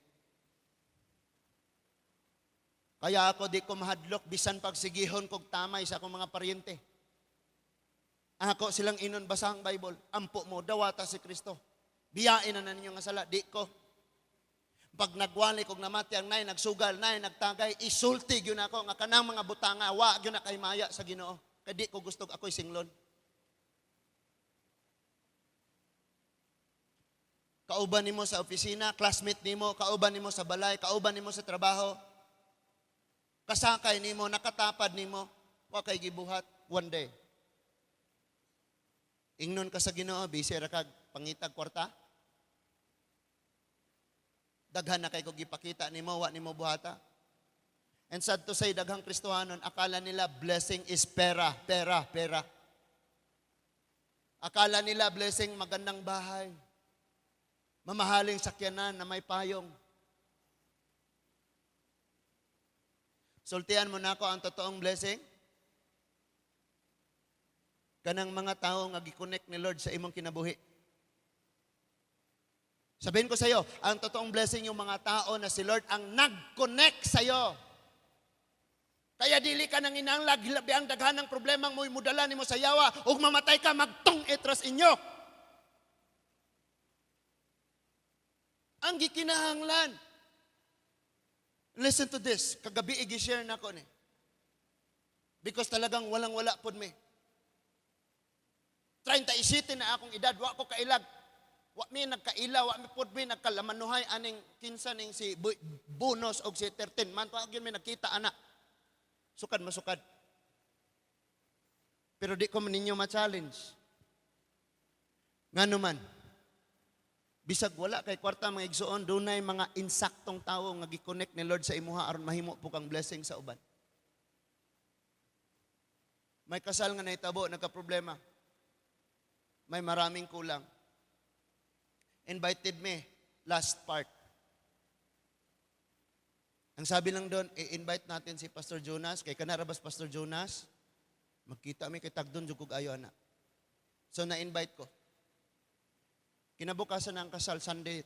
Kaya ako di ko mahadlok, bisan pagsigihon kog tamay sa akong mga paryente. Ako silang inon, basa ang Bible, ampo mo, dawata si Kristo. Biyain na ninyo nga sala, di ko. Pag nagwali kog namati ang nay, nagsugal, nay, nagtagay, isulti gyud ako nga kanang mga butanga, wa gyud na kay maya sa Ginoo. Kay di ko gusto ako'y singlon. Kauban nimo sa opisina, classmate nimo, kauban nimo sa balay, kauban nimo sa trabaho, kasakay nimo, nakatapad nimo, wa kay gibuhat one day. Ingnon ka sa Ginoo, busy ra kag pangitag kwarta. Daghan na kay kog gipakita nimo, wa nimo buhata. And sad to say, daghang Kristohanon, akala nila blessing is pera, pera, pera. Akala nila blessing magandang bahay, mamahaling sakyanan na may payong. Sultian mo na ako ang totoong blessing. Kanang mga tao nga gi-connect ni Lord sa imong kinabuhi. Sabihin ko sa iyo, ang totoong blessing yung mga tao na si Lord ang nag-connect sa iyo. Kaya dili ka nang inanglag, hilabi ang daghan ng problemang mo'y mudala nimo sa yawa, ug mamatay ka, magtong etras inyo. Ang gikinahanglan. Listen to this. Kagabi i-share na ko ni. Because talagang walang-wala pod mi. 37 na akong edad, wa ko kailag. Wa mi nagkaila, wa mi pod mi nagkalamanuhay aning kinsa ning si Bunos og si 13 man wa gyud mi nagkita ana. Sukad masukad. Pero di ko man ninyo ma-challenge. Ngano man, bisag wala kay kwarta, mga igsuon, dunay mga insaktong tawo nga gi-connect ni Lord sa imuha aron mahimo po kang blessing sa uban. May kasal nga nahitabo, nagka-problema. May maraming kulang. Invited me, last part. Ang sabi lang doon, i-invite natin si Pastor Jonas, kay kanarabas Pastor Jonas, magkita mi kay tagdon jud kog ayo ana. So na-invite ko. Kinabukasan na ang kasal, Sunday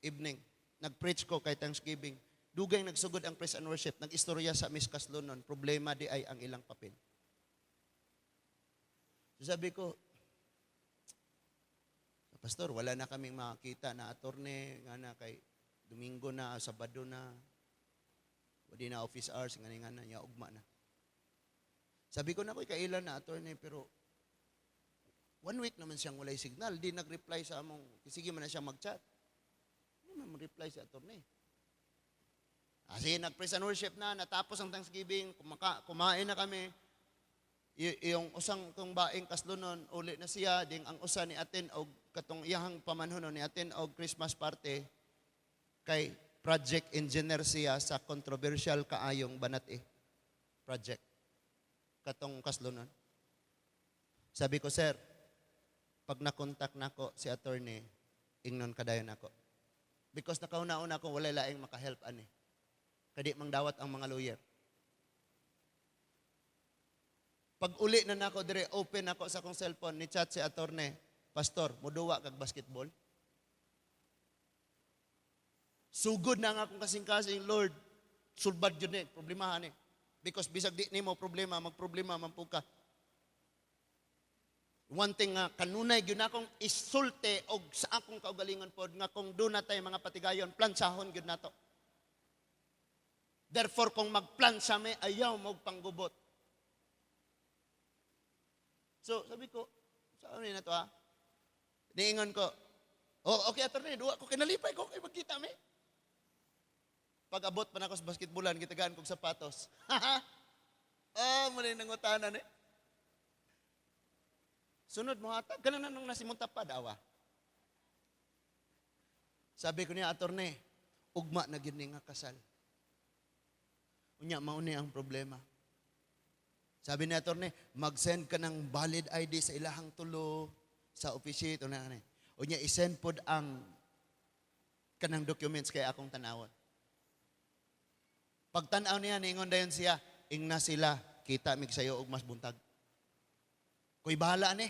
evening. Nag-preach ko kay Thanksgiving. Dugay nagsugod ang praise and worship. Nag-istorya sa Miss Kaslonon. Problema di ay ang ilang papel. So sabi ko, "Pastor, wala na kaming makakita na attorney, nga na kay Domingo na, Sabado na, wala na office hours, nga nga na, ya ugma na." Sabi ko na ko'y kailan na attorney, pero one week naman siyang walay signal. Di nag-reply sa among, sige man na siya mag-chat. Hindi man reply si attorney. Ah, sige, nag-praise and worship na, natapos ang Thanksgiving, kumain na kami. Yung usang kong baing kaslonon, uli na siya, ding ang usa ni attend og katong iyahang pamanhonon ni attend og Christmas party kay project engineer siya sa controversial kaayong Banat eh project katong kaslonon. Sabi ko, "Sir, pag nakontak nako si attorney, ingnon kadayon nako." Because nakauna-una ko walay laing makahelp ani. Kadi mangdawat ang mga lawyer. Pag uli na nako dire, open ako sa akong cellphone, ni chat si attorney, "Pastor, muduwa kag basketball?" Sugod na nga akong kasing-kasing, "Lord, sulbad yun eh, problemahan eh." Because bisag di nimo problema, magproblema man po ka. One thing nga, kanunay gyud akong isulte og sa akong kaugalingon pod nga kung doon na tayo mga patigayon, plansahon gyud nato. Therefore, kung magplansa me, ayaw mo panggubot. So, sabi ko, saan na to ha? Niingon ko, "Oh, okay, attorney, duwa ko, kinalipay ko, kay magkita me." Pag abot pa na ako sa basketballan, gitagaan kong sapatos. Oh, muna yung nangutanan eh. Sunod mo hatag, ganun na nung nasimunta pa, dawa. Sabi ko niya, "Attorney, ugma na gyud ni nga kasal. Unya, mauni ang problema." Sabi ni attorney, "Mag-send ka ng valid ID sa ilahang tulo, sa office, na na. Unya, isend pod ang kanang documents kay akong tanawon." Pagtanaw niya, ningon dayon siya, "Ingna sila, kita mig sayo og mas buntag. Ko'y bahala ni."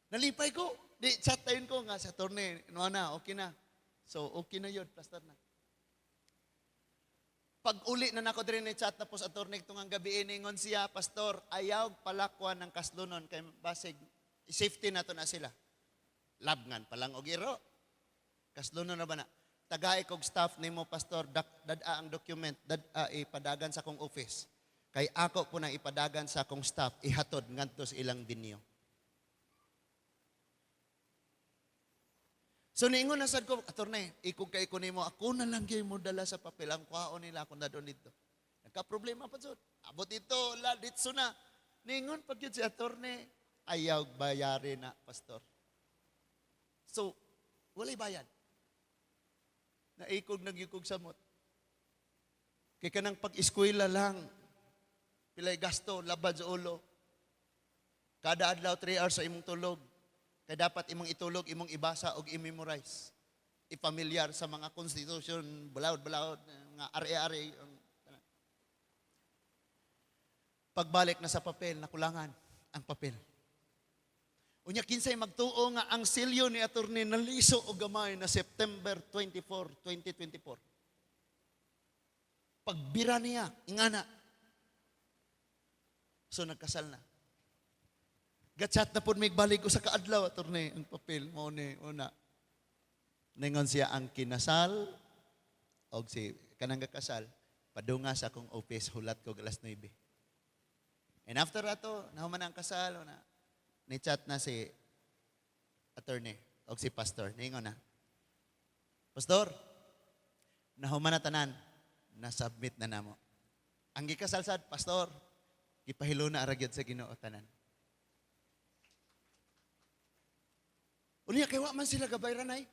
Nalipay ko. Di, chat tayon ko nga sa attorney, no na, okay na. So, okay na yun, pastor na. Pag uli na nako diri ni chat tapos attorney tungang gabi, ningon siya, "Pastor, ayaw palakwan ng kaslunon kay basig safety na to na sila." Labngan pa lang og iro. Kaslunon na ba na? "Tagay kog staff nimo, pastor, dad-a ang document, dad-a ipadagan sa akong office. Kay ako po na ipadagan sa akong staff, ihatod ngadto sa ilang binyo." So niingon na sad ko, "Attorney, ikog kay ko nimo, ako na lang gyud mo dala sa papel ang kwaon nila akong dadon dito." Nagka-problema pa jud. Abot dito, la ditso na. Niingon pag yun si attorney, "Ayaw bayari na, pastor." So, walay bayad. Naikog nagyukog samot. Kay kanang pag-eskwela lang, pilay gasto, labad sa ulo. Kada adlaw, 3 hours sa imong tulog. Kaya dapat imong itulog, imong ibasa og i-memorize. I-familiar sa mga constitution, balaod-balaod, mga ari-ari. Pagbalik na sa papel, nakulangan ang papel. Unya kinsay magtuo nga ang selyo ni attorney naliso og gamay na September 24, 2024. Pagbira niya, ingana. So nagkasal na. Gatchat na po may balik ko sa kaadlaw, attorney, ang papel mo ni una. Ningon siya ang kinasal og si kanang kasal padunga sa akong office, hulat ko alas 9. And after ato, nahuman ang kasal, una, ni chat na si attorney og si pastor. Ningon na, "Pastor, nahuman na tanan, na-submit na namo." Ang gikasal sad, "Pastor, gipahilo na ara gyud sa Ginoo tanan." Unya kay wa man sila gabay ranay.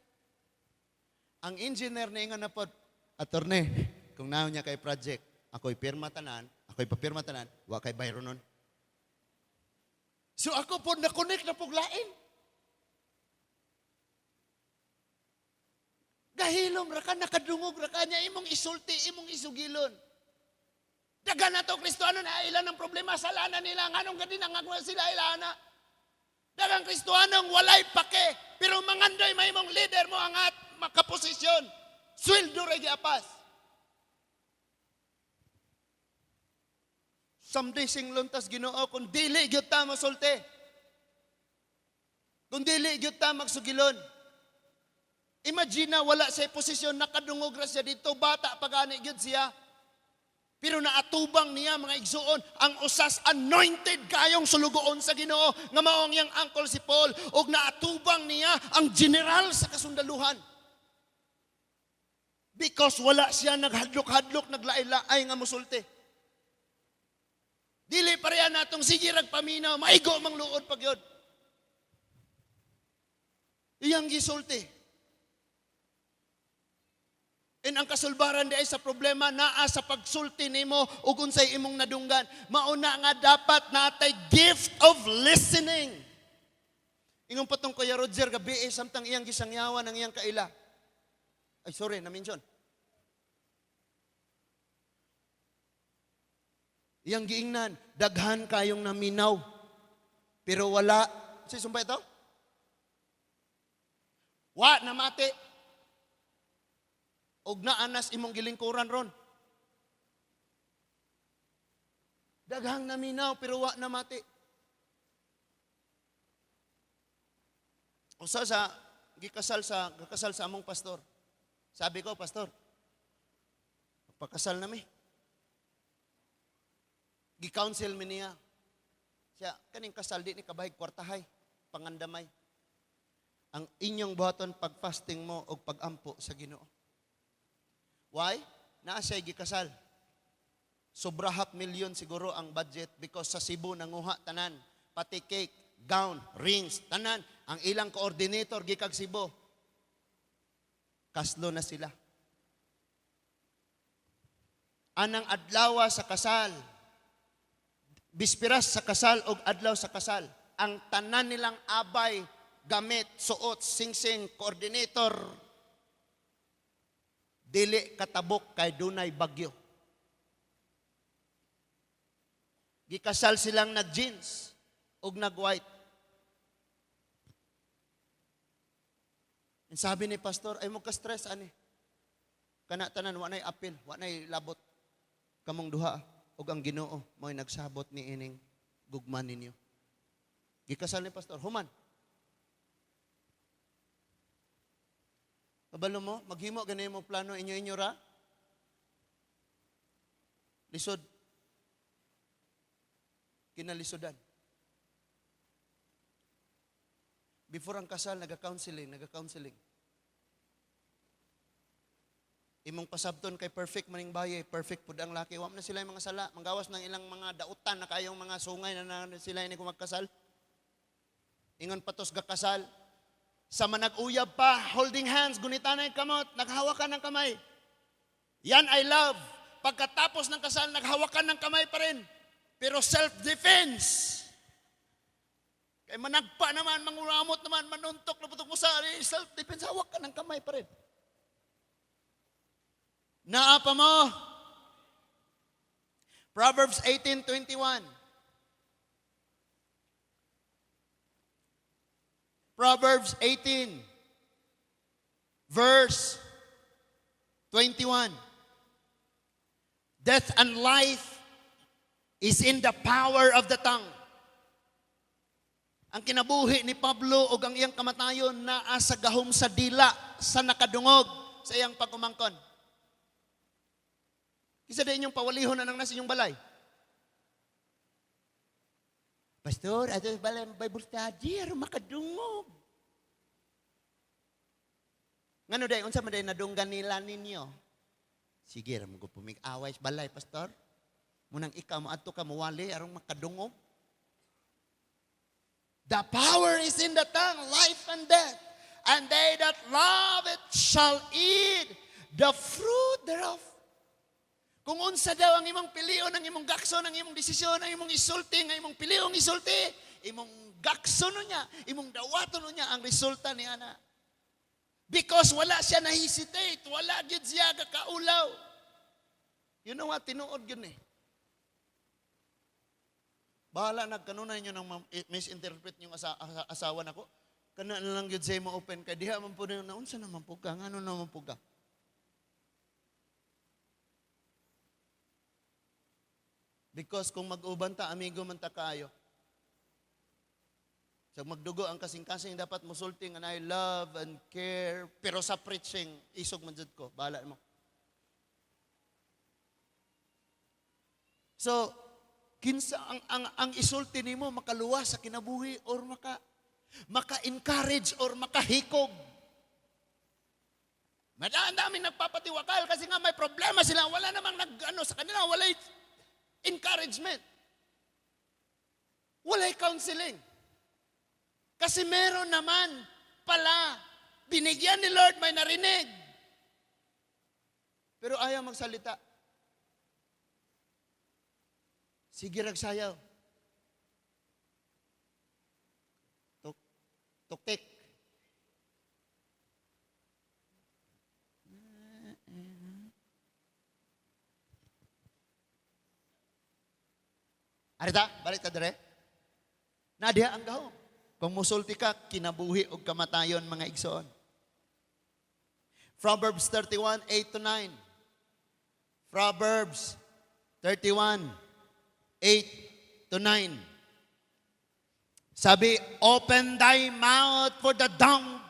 Ang engineer niingon na pod, "Attorney, kung naon niya kay project, ako'y pirma tanan, ako'y papirma tanan, wa kay bayro nun." So ako po na-connect na pog lain. Gahilom ra ka, nakadungog ra ka niya, imong isulti, imong isugilon. Dagan na to, Kristoano na ilan ang problema, salanan nila, nganong gadi nangagwa sila ilana. Dagang Kristoanong walay pake. Pero mangandoy mahimong leader mo angat makaposisyon. Sweldo ra giapas. Someday singlon tas Ginoo kung dili gyud ta mosulti. Kung dili gyud ta magsugilon. Imagine na wala sa posisyon, nakadungog ra siya dito, bata pa gani gyud siya. Pero naatubang niya, mga igsuon, ang usas anointed kayong sulugoon sa Ginoo nga mao ang iyang uncle si Paul, ug naatubang niya ang general sa kasundaluhan. Because wala siya naghadlok-hadlok, naglaay-laay nga musulti. Dili pareha natong sige rag paminaw, maigo mang luod pag yun. Iyang gisulti. And ang kasulbaran di ay sa problema naa sa pagsulti nimo ug unsay imong nadunggan. Mauna nga dapat natay gift of listening. Ingon pa tong Kuya Roger gabi eh, samtang iyang gisangyawan ang iyang kaila. Ay, sorry, na-mention. Iyang giingnan, daghan kayong naminaw. Pero wala, si sumpay ito? Wa namati. Og naanas imong gilingkuran ron. Daghang naminaw pero wa namati. Usa sa gikasal sa among pastor. Sabi ko, "Pastor, magpakasal nami." Gi-counsel mi niya. Siya, "Kaning kasal di ni kabahig kwartahay, pangandamay. Ang inyong buhaton, pag-fasting mo og pag-ampo sa Ginoo." Why? Naa siya gikasal. Sobra half million siguro ang budget because sa Cebu nanguha tanan, pati cake, gown, rings, tanan. Ang ilang coordinator gikag Cebu. Kaslo na sila. Anang adlaw sa kasal, bispiras sa kasal og adlaw sa kasal, ang tanan nilang abay, gamit, suot, singsing, coordinator, dili katabok kay dunay bagyo. Gikasal silang nag-jeans og nag-white. And sabi ni pastor, "Ay mo ka stress ani. Kana tanan wa nay apil, wa nay labot. Kamong duha ug ang Ginoo mo'y nagsabot ni ining gugma ninyo." Gikasal ni pastor, human. Kabalo mo, maghimo gani mo plano inyo-inyo ra. Lisod. Kinalisudan. Before ang kasal, nag-counseling, nag-counseling. Imong pasabton kay perfect maning baye, perfect pud ang laki. Wa man na sila yung mga sala, manggawas ng ilang mga dautan na kayong mga sungay na sila ini kung magkasal. Ingon patos gakasal. Sa manag-uyab pa, holding hands, gunitan na yung kamot, naghawakan ng kamay. Yan ay love. Pagkatapos ng kasal, naghawakan ng kamay pa rin. Pero self-defense. Kay managpa naman, manguramot naman, manuntok, naputok mo sa self-defense, hawak ka ng kamay pa rin. Naa pa mo. Proverbs 18:21. Proverbs 18, verse 21. Death and life is in the power of the tongue. Ang kinabuhi ni Pablo ug ang iyang kamatayon naa sa gahom sa dila sa nakadungog sa iyang pag-umangkon. Kisa di inyong pawalihon na nang nasa inyong balay. "Pastor, ato balay Bible study, aron makadungog." Ngano day, unsa man day nadunggan nila ninyo? "Sige, ra mo pumig-away sa balay, Pastor. Munang ikaw moadto ka mowali aron makadungog." The power is in the tongue, life and death. And they that love it shall eat the fruit thereof. Kung unsa daw ang imong pilion, ang imong gakson, ang imong desisyon, ang imong isulti, ang imong piliong isulti, imong gakson niya, imong dawaton niya ang resulta ni ana. Because wala siya na-hesitate, wala gyud siya kakaulaw. You know what? Tinuod yun eh. Bahala nagkanunay nyo ng misinterpret yung asawa nako. Kana na lang gyud sa imo open kay diha man pud na unsa naman pud ka, ngano naman pud ka. Because kung mag-uban ta, amigo man ta kaayo. So magdugo ang kasing-kasing, dapat musulti nga I love and care, pero sa preaching isog man jud ko, bahala mo. So kinsa ang isulti nimo makaluwas sa kinabuhi or maka-encourage or makahikog. Madaan daming nagpapatiwakal kasi nga may problema sila, wala namang nag ano sa kanila, walay encouragement. Walay counseling. Kasi meron naman pala, binigyan ni Lord, may narinig. Pero ayaw magsalita. Sige rag sayaw. Tuk, tuktik. Arita, balik ta dire. Na diha ang gahom. Kung musulti ka, kinabuhi og kamatayon, mga igsoon. Proverbs 31, 8 to 9. Proverbs 31, 8 to 9. Sabi, "Open thy mouth for the dumb,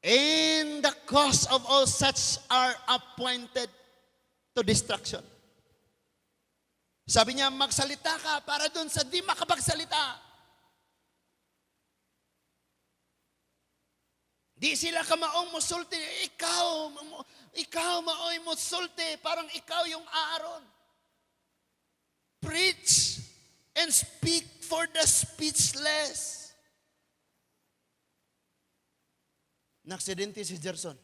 in the cause of all such are appointed to destruction." Sabi niya, magsalita ka para dun sa di makapagsalita. Di sila kamaong musulti. Ikaw maoy musulti. Parang ikaw yung Aaron. Preach and speak for the speechless. Naksidente si Gerson.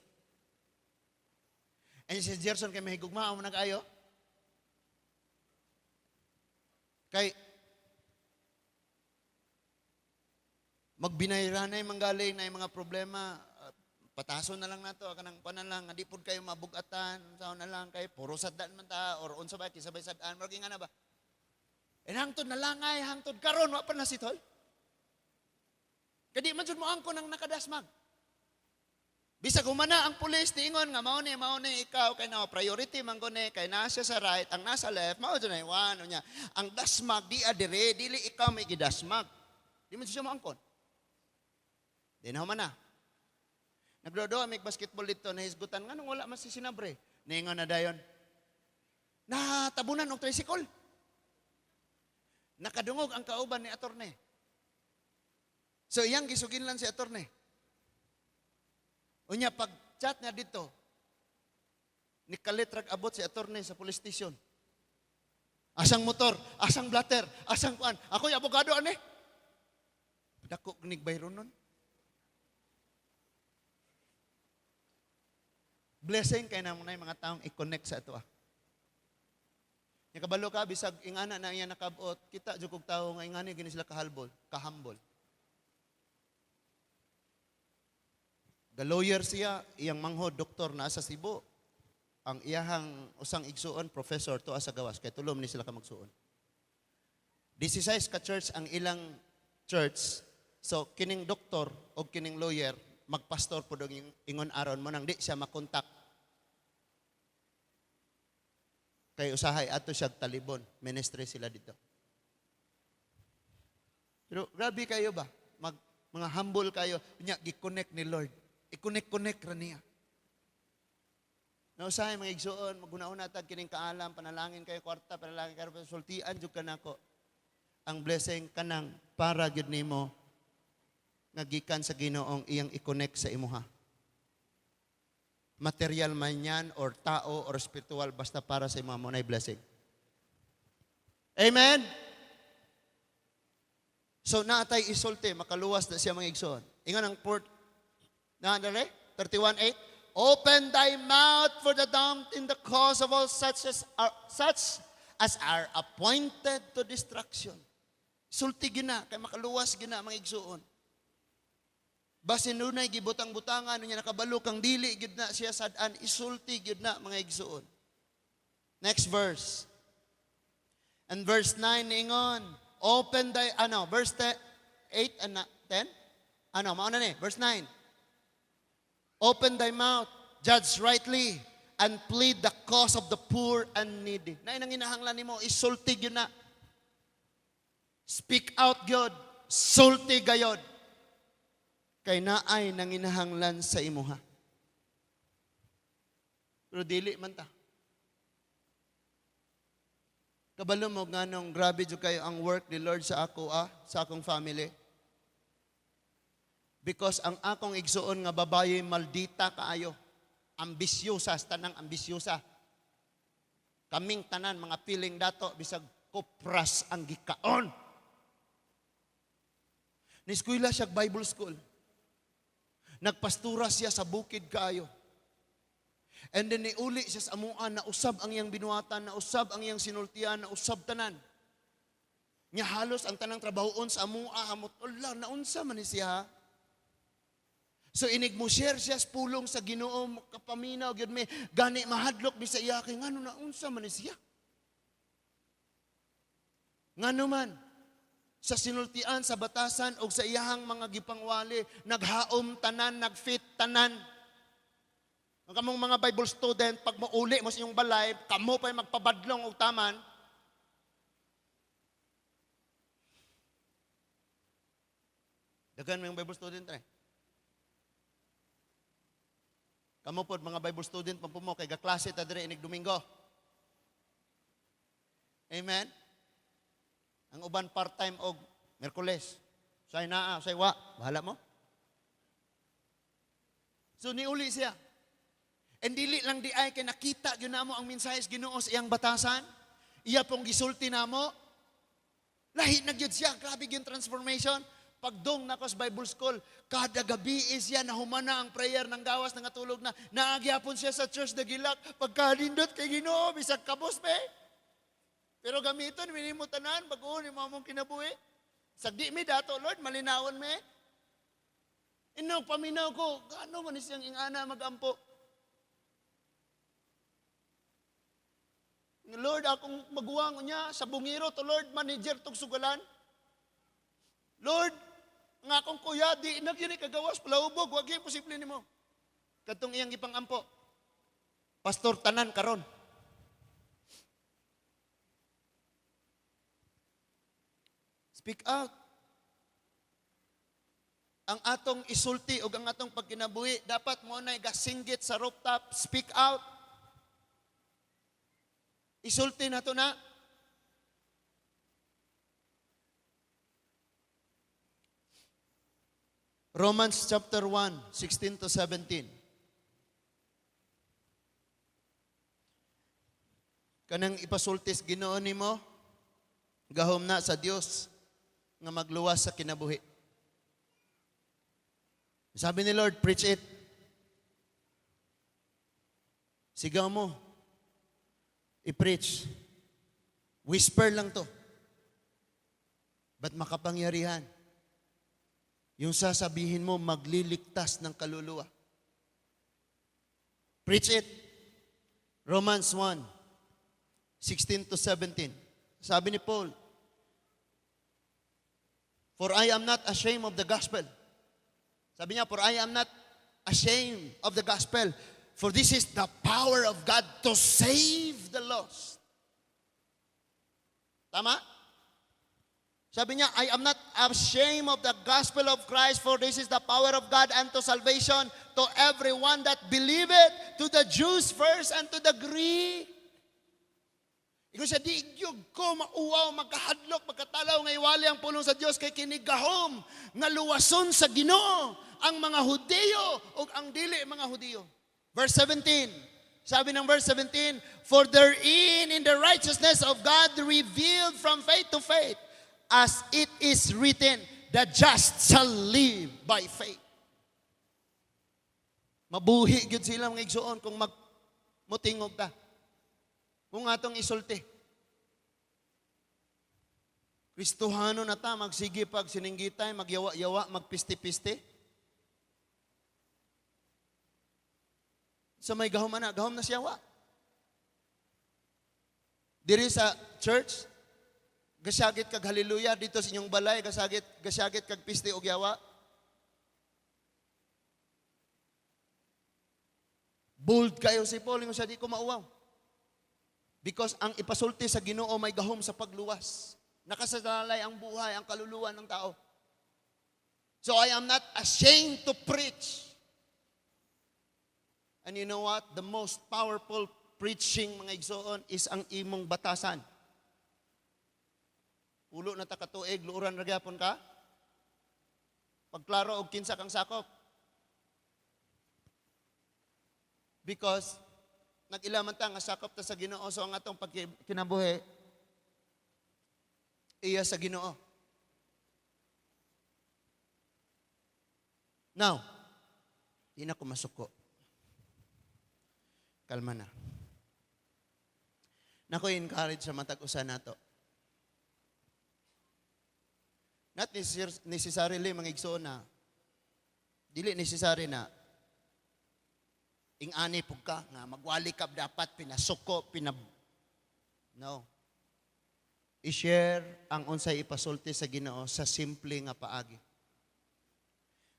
And si Gerson kay mahigugma mo nag-ayo. Kay magbinayranay manggaling na yung mga problema, patason na lang nato kanang panan lang, di pud kayo mabugatan, unsaon na lang kay puro saddan man ta or unsa ba kisabay sadaan, murag nga na ba. Eh hangtod na langay, hangtod karon wa pa na sitol. Kay di man jud mo angkon ang nakadasmag. Bisag humana ang pulis, niingon nga mao ni ikaw kay na priority man guni kay nasa sa right, ang nasa left mao jud na iwan niya. Ang dasmag di adire, dili ikaw may gidasmag. Di man siya moangkon. Di na humana. Nagdodo may basketball dito, nahisgutan nganong wala man si Sinabre. Niingon na dayon. Natabunan og tricycle. Nakadungog ang kauban ni atorne. So iyang gisugin lang si atorne. Unya pag chat niya dito, nikalit rag abot si atorne sa police station. Asang motor, asang blatter, asang kuan. Ako'y abogado ane. Dako nig bayron nun. Blessing kay namo na yung mga taong i-connect sa ato ah. Nya kabalo ka bisag ingana na iya nakabot, kita jud kog tawo nga ingani gini sila kahalbol, kahambol. Ga-lawyer siya, iyang manghod doktor na sa Cebu. Ang iyahang usang igsuon professor to sa gawas kay tulom ni sila ka magsuon. 16 ka church ang ilang church. So kining doktor o kining lawyer magpastor pud og ingon aron mo nang di siya makontak. Kay usahay ato siya talibon, ministry sila dito. Pero grabe kayo ba? Mga humble kayo, nya gi-connect ni Lord. I-connect-connect ra niya. Na usahay mga igsuon, maguna-una tag kining kaalam, panalangin kayo kwarta, panalangin kayo sultian jud kanako. Ang blessing kanang para gyud nimo nga gikan sa Ginoong iyang i-connect sa imuha. Material man yan or tao or spiritual, basta para sa imuha mo na blessing. Amen? So naatay isulti, makaluwas na siya mga igsoon. Ingon ang port, na dali, 31:8, "Open thy mouth for the dumb in the cause of all such as are appointed to destruction." Sulti gina, kay makaluwas gina mga igsuon. Basin nunay gibutang-butangan niya nakabalo kang dili gyud na siya sad-an, isulti gyud na mga igsuon. Next verse. And verse 9 ningon, open thy ano, verse 8 and 10. Ano, mao na ni, verse 9. "Open thy mouth, judge rightly, and plead the cause of the poor and needy." Naay nanginahanglan nimo, isulti gyud na. Speak out gyud, sulti gayod. Kay naay nanginahanglan sa imuha. Pero dili man ta. Kabalo mo nganong grabe jud kayo ang work ni Lord sa ako sa akong family. Because ang akong igsuon nga babaye, maldita kaayo. Ambisyosa, tanang ambisyosa. Kaming tanan mga piling dato, bisag kopras ang gikaon. Niskwela siya Bible school. Nagpastura siya sa bukid kaayo. And then niuli siya sa amuan, nausab ang iyang binuhatan, nausab ang iyang sinultian, nausab tanan. Nya halos ang tanang trabahoon sa amua, hamot, "Ala, naunsa man ni siya?" So inig mo share siya sa pulong sa Ginoo, kapaminaw gyud mi, gani mahadlok mi sa iya kay ngano naunsa man ni siya. Ngano man sa sinultian, sa batasan o sa iyahang mga gipangwali, naghaom tanan, nagfit tanan. Ang kamong mga Bible student, pag mauli mo sa inyong balay, kamo pa'y magpabadlong og taman. Daghan mo yung Bible student eh. Kamo pod mga Bible student man po mo kay gaklase ta diri inig Domingo. Amen. Ang uban part-time og Miyerkules. Say naa, say wa, bahala mo. So niuli siya. And dili lang di ay kay nakita gyud namo ang mensahe sa Ginoo sa iyang batasan. Iya pong gisulti namo. Lahi na gyud siya, grabe gyud transformation. Pagdong nako sa Bible school, kada gabi is siya nahumana ang prayer ng gawas, nangatulog na. Naagyapon siya sa church nagilak. Pagkalindot kay Ginoo, bisag kabos be. Pero gamiton minimo tanan bag-o ni mo among kinabuhi. Sagdi mi dato, Lord, malinawon mi. Inog paminaw ko, gaano man siyang ingana magampo. "Lord, akong maguwang niya sa bungiro to, Lord, manager tog sugalan. Lord, nga akong kuya, di na gyud kagawas palahubog, wag gyud posible nimo." Kadtong iyang gipangampo. Pastor tanan karon. Speak out. Ang atong isulti o ang atong pagkinabuhi, dapat mo na gasinggit sa rooftop, speak out. Isulti na to na. Romans chapter 1, 16 to 17. Kanang ipasultis Ginoo nimo, gahom na sa Dios nga magluwas sa kinabuhi. Sabi ni Lord, preach it. Sigaw mo. I-preach. Whisper lang to. But makapangyarihan. Yung sasabihin mo, magliligtas ng kaluluwa. Preach it. Romans 1, 16 to 17. Sabi ni Paul, "For I am not ashamed of the gospel." Sabi niya, "For I am not ashamed of the gospel. For this is the power of God to save the lost." Tama? Sabi niya, "I am not ashamed of the gospel of Christ, for this is the power of God unto salvation to everyone that believeth, to the Jews first and to the Greek." Ingon siya, "Di gyud ko mauwaw, magkahadlok, magkatalaw nga iwali ang pulong sa Dios kay kinigahom nga luwason sa Ginoo ang mga Hudiyo ug ang dili mga Hudiyo." Verse 17. Sabi ng verse 17, "For therein in the righteousness of God revealed from faith to faith, as it is written, the just shall live by faith." Mabuhi gyud sila, mga igsuon, kung magmutingog ta. Kung atong isulti. Kristohano na ta, magsige pag sininggitay, magyawa-yawa, magpisti-pisti. Sa may gahom na, gahom na siya wa. Diri sa church, gasagit kag hallelujah dito sa inyong balay, gasagit kag pisti og yawa. Bold kayo si Paul, ingon siya, "Di ko mauwaw." Because ang ipasulti sa Ginoo may gahom sa pagluwas. Nakasalalay ang buhay, ang kaluluwa ng tao. So I am not ashamed to preach. And you know what? The most powerful preaching, mga igsoon, is ang imong batasan. Pulo na ta ka tuig, luoran ra gyapon ka. Pagklaro og kinsa kang sakop. Because nag-ila man ta nga sakop ta sa Ginoo, so ang atong pagkinabuhi iya sa Ginoo. Now, di na ko masuko. Kalma na. Nako encourage sa matag usa nato. Not necessarily, mga igsoon, na dili necessary na ing-ani pug ka nga magwali ka, dapat pinasuko pinab, no. I-share ang unsay ipasulti sa Ginoo sa simple nga paagi.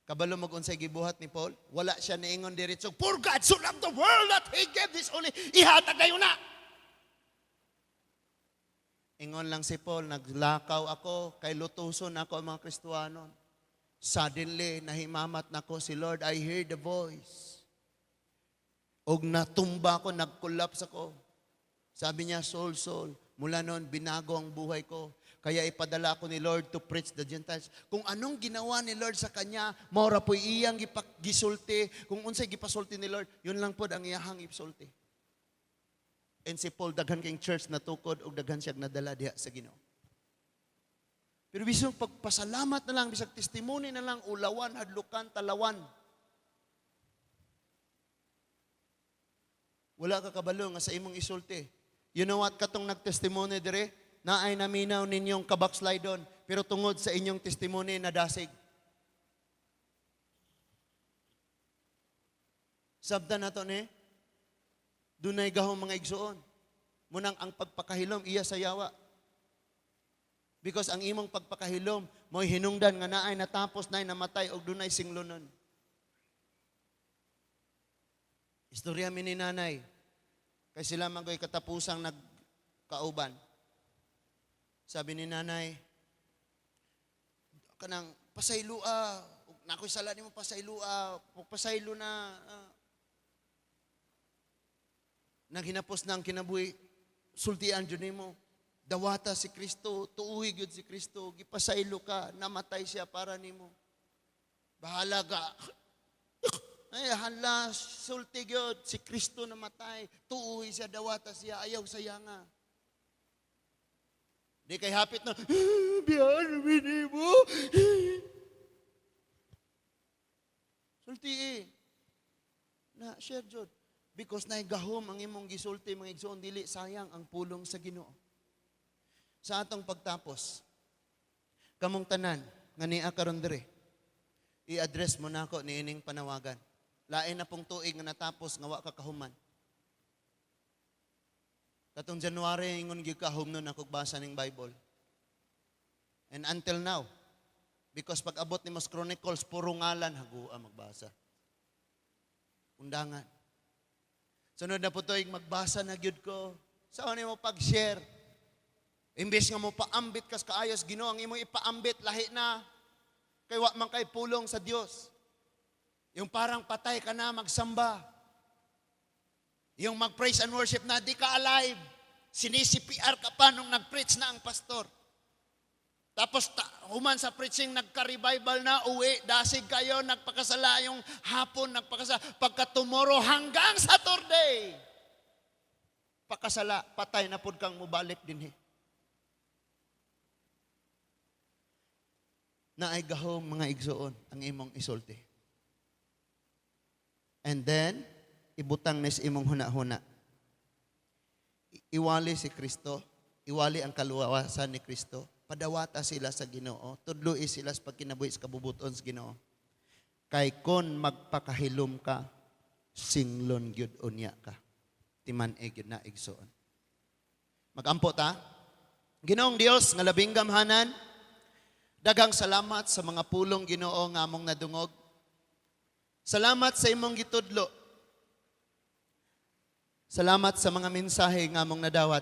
Kabalo mag unsay gibuhat ni Paul? Wala siya niingon diretso, "For God so loved the world that He gave His only, ihatag kayo na." Ingon lang si Paul, "Naglakaw ako, kay lutuson ako ang mga Kristuanon. Suddenly, nahimamat nako si Lord. I hear the voice. Og natumba ako, nag-collapse ako. Sabi niya, 'Saul, Saul.' Mula noon, binago ang buhay ko. Kaya ipadala ako ni Lord to preach the Gentiles." Kung anong ginawa ni Lord sa kanya, mao ra po iyang gisulti. Kung unsay gipasulti ni Lord, yun lang pod ang iyahang isulti. And si Paul, daghan kay church na tukod og daghan siyang nadala diha sa Ginoo. Pero bisag pagpasalamat na lang, bisag testimony na lang, ulawan, hadlukan, talawan. Wala ka kabalo nga sa imong isulti. You know what, katong nagtestimony dire, naay naminaw ninyong kabackslidon, pero tungod sa inyong testimony nadasig. Sabta na to ni, dunay gahom, mga igsuon. Munang ang pagpakahilom iya sa yawa. Because ang imong pagpakahilom, mo'y hinungdan nga naay natapos, naay namatay og dunay singlonon. Istorya mi ni nanay. Kay sila man ko'y katapusang nagkauban. Sabi ni nanay, kanang pasaylua, nakoy sala nimo, pasaylua, pasaylo na. Naghinapos na ang kinabuhi, sultian jud nimo. Dawata si Kristo, tuuhi gyud si Kristo, gipasaylo ka, namatay siya para nimo. Bahala ka. Ay, hala, sulti gyud, si Kristo namatay, tuuhi siya, dawata siya, ayaw sayanga. Di kay hapit na, "Biyaan mo." Sulti eh. Na, share jud. Because naigahom ang imong gisulti, mga igsoon, dili sayang ang pulong sa Ginoo. Sa atong pagtapos, kamong tanan nga niya karon diri, i-address mo nako niining panawagan. Lain na pong tuig nga natapos nga wa ka kahuman. Katong January, ingon gyud ka, humnon ako basa ning Bible. And until now, because pag abot ni Mas Chronicles, puro ngalan, hagua magbasa. Undangan. Sunod na po tuig, magbasa na gyud ko. Sa mo pag-share? Imbes nga mo paambit kas kaayos Ginoo, ang imong ipaambit lahi na. Kay wa man kay pulong sa Dios. Yung parang patay ka na magsamba. Yung mag-praise and worship na di ka alive. Sini-CPR ka pa nung nag-preach na ang pastor. Tapos human sa preaching, nagka-revival na, uwi, dasig kayo, nagpakasala yung hapon, nagpakasala. Pagka tomorrow hanggang Saturday, pakasala, patay na pud kang mubalik dinhi. Naay gahom, mga igsoon, ang imong isulti. And then, ibutang nis imong huna-huna. Iwali si Kristo, iwali ang kaluwasan ni Kristo, padawata sila sa Ginoo, tudloi sila sa pagkinabuhi sa kabubuton sa Ginoo. Kay kon magpakahilom ka, singlon gyud unya ka. Timan-i gyud na, igsoon. Magampo ta. Ginoong Dios nga labing gamhanan, daghang salamat sa mga pulong, Ginoo, nga among nadungog. Salamat sa imong gitudlo. Salamat sa mga mensahe nga among nadawat.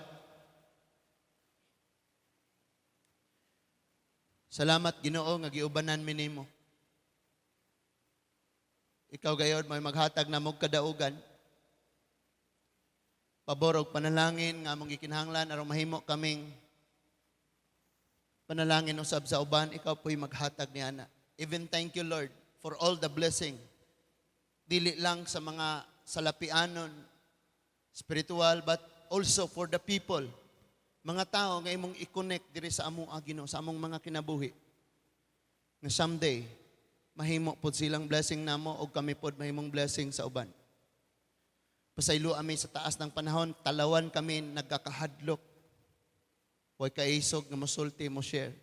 Salamat, Ginoo, nga giubanan mi nimo. Ikaw gayod may maghatag namo og kadaugan. Pabor og panalangin nga among gikinahanglan aron mahimo kaming panalangin usab sa uban, ikaw po'y maghatag ni ana. Even thank you, Lord, for all the blessing. Dili lang sa mga salapianon, spiritual, but also for the people. Mga tao nga imong i-connect diri sa among, Ginoo, sa among mga kinabuhi. Nga someday, mahimo pod silang blessing namo o kami pod mahimong blessing sa uban. Pasaylo ami sa taas ng panahon, talawan kami nagkakahadlok. Way kaisog nga mosulti, mo share.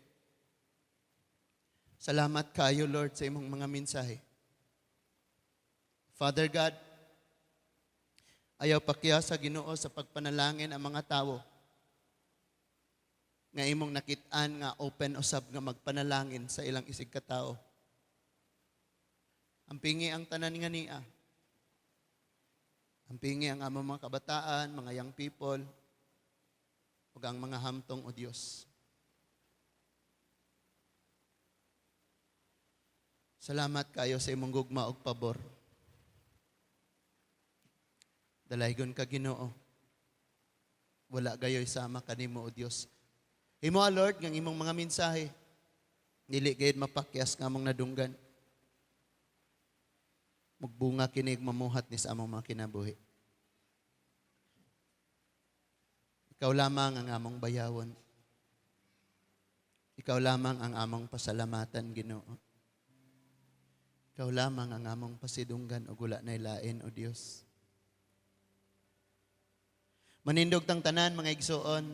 Salamat kayo, Lord, sa imong mga mensahe. Father God, ayaw pakyasa, Ginoo, sa pagpanalangin ang mga tao nga imong nakit-an nga open usab nga magpanalangin sa ilang isig katao. Ampingi ang tanan nga nia. Ampingi ang among mga kabataan, mga young people, ug ang mga hamtong, O Dios. Salamat kayo sa imong gugma ug pabor. Dalaygon ka, Ginoo. Wala gayoy sama kanimo, O Dios. Himo, Lord, ng imong mga mensahe. Dili gayud mapakyas nga among nadunggan. Magbunga kini ug mamuhat ni sa among mga kinabuhi. Ikaw lamang ang among bayawon. Ikaw lamang ang among pasalamatan, Ginoo. Ikaw lamang ang among pasidunggan ug wala nay lain, O Dios. Manindog tang tanan, mga igsoon.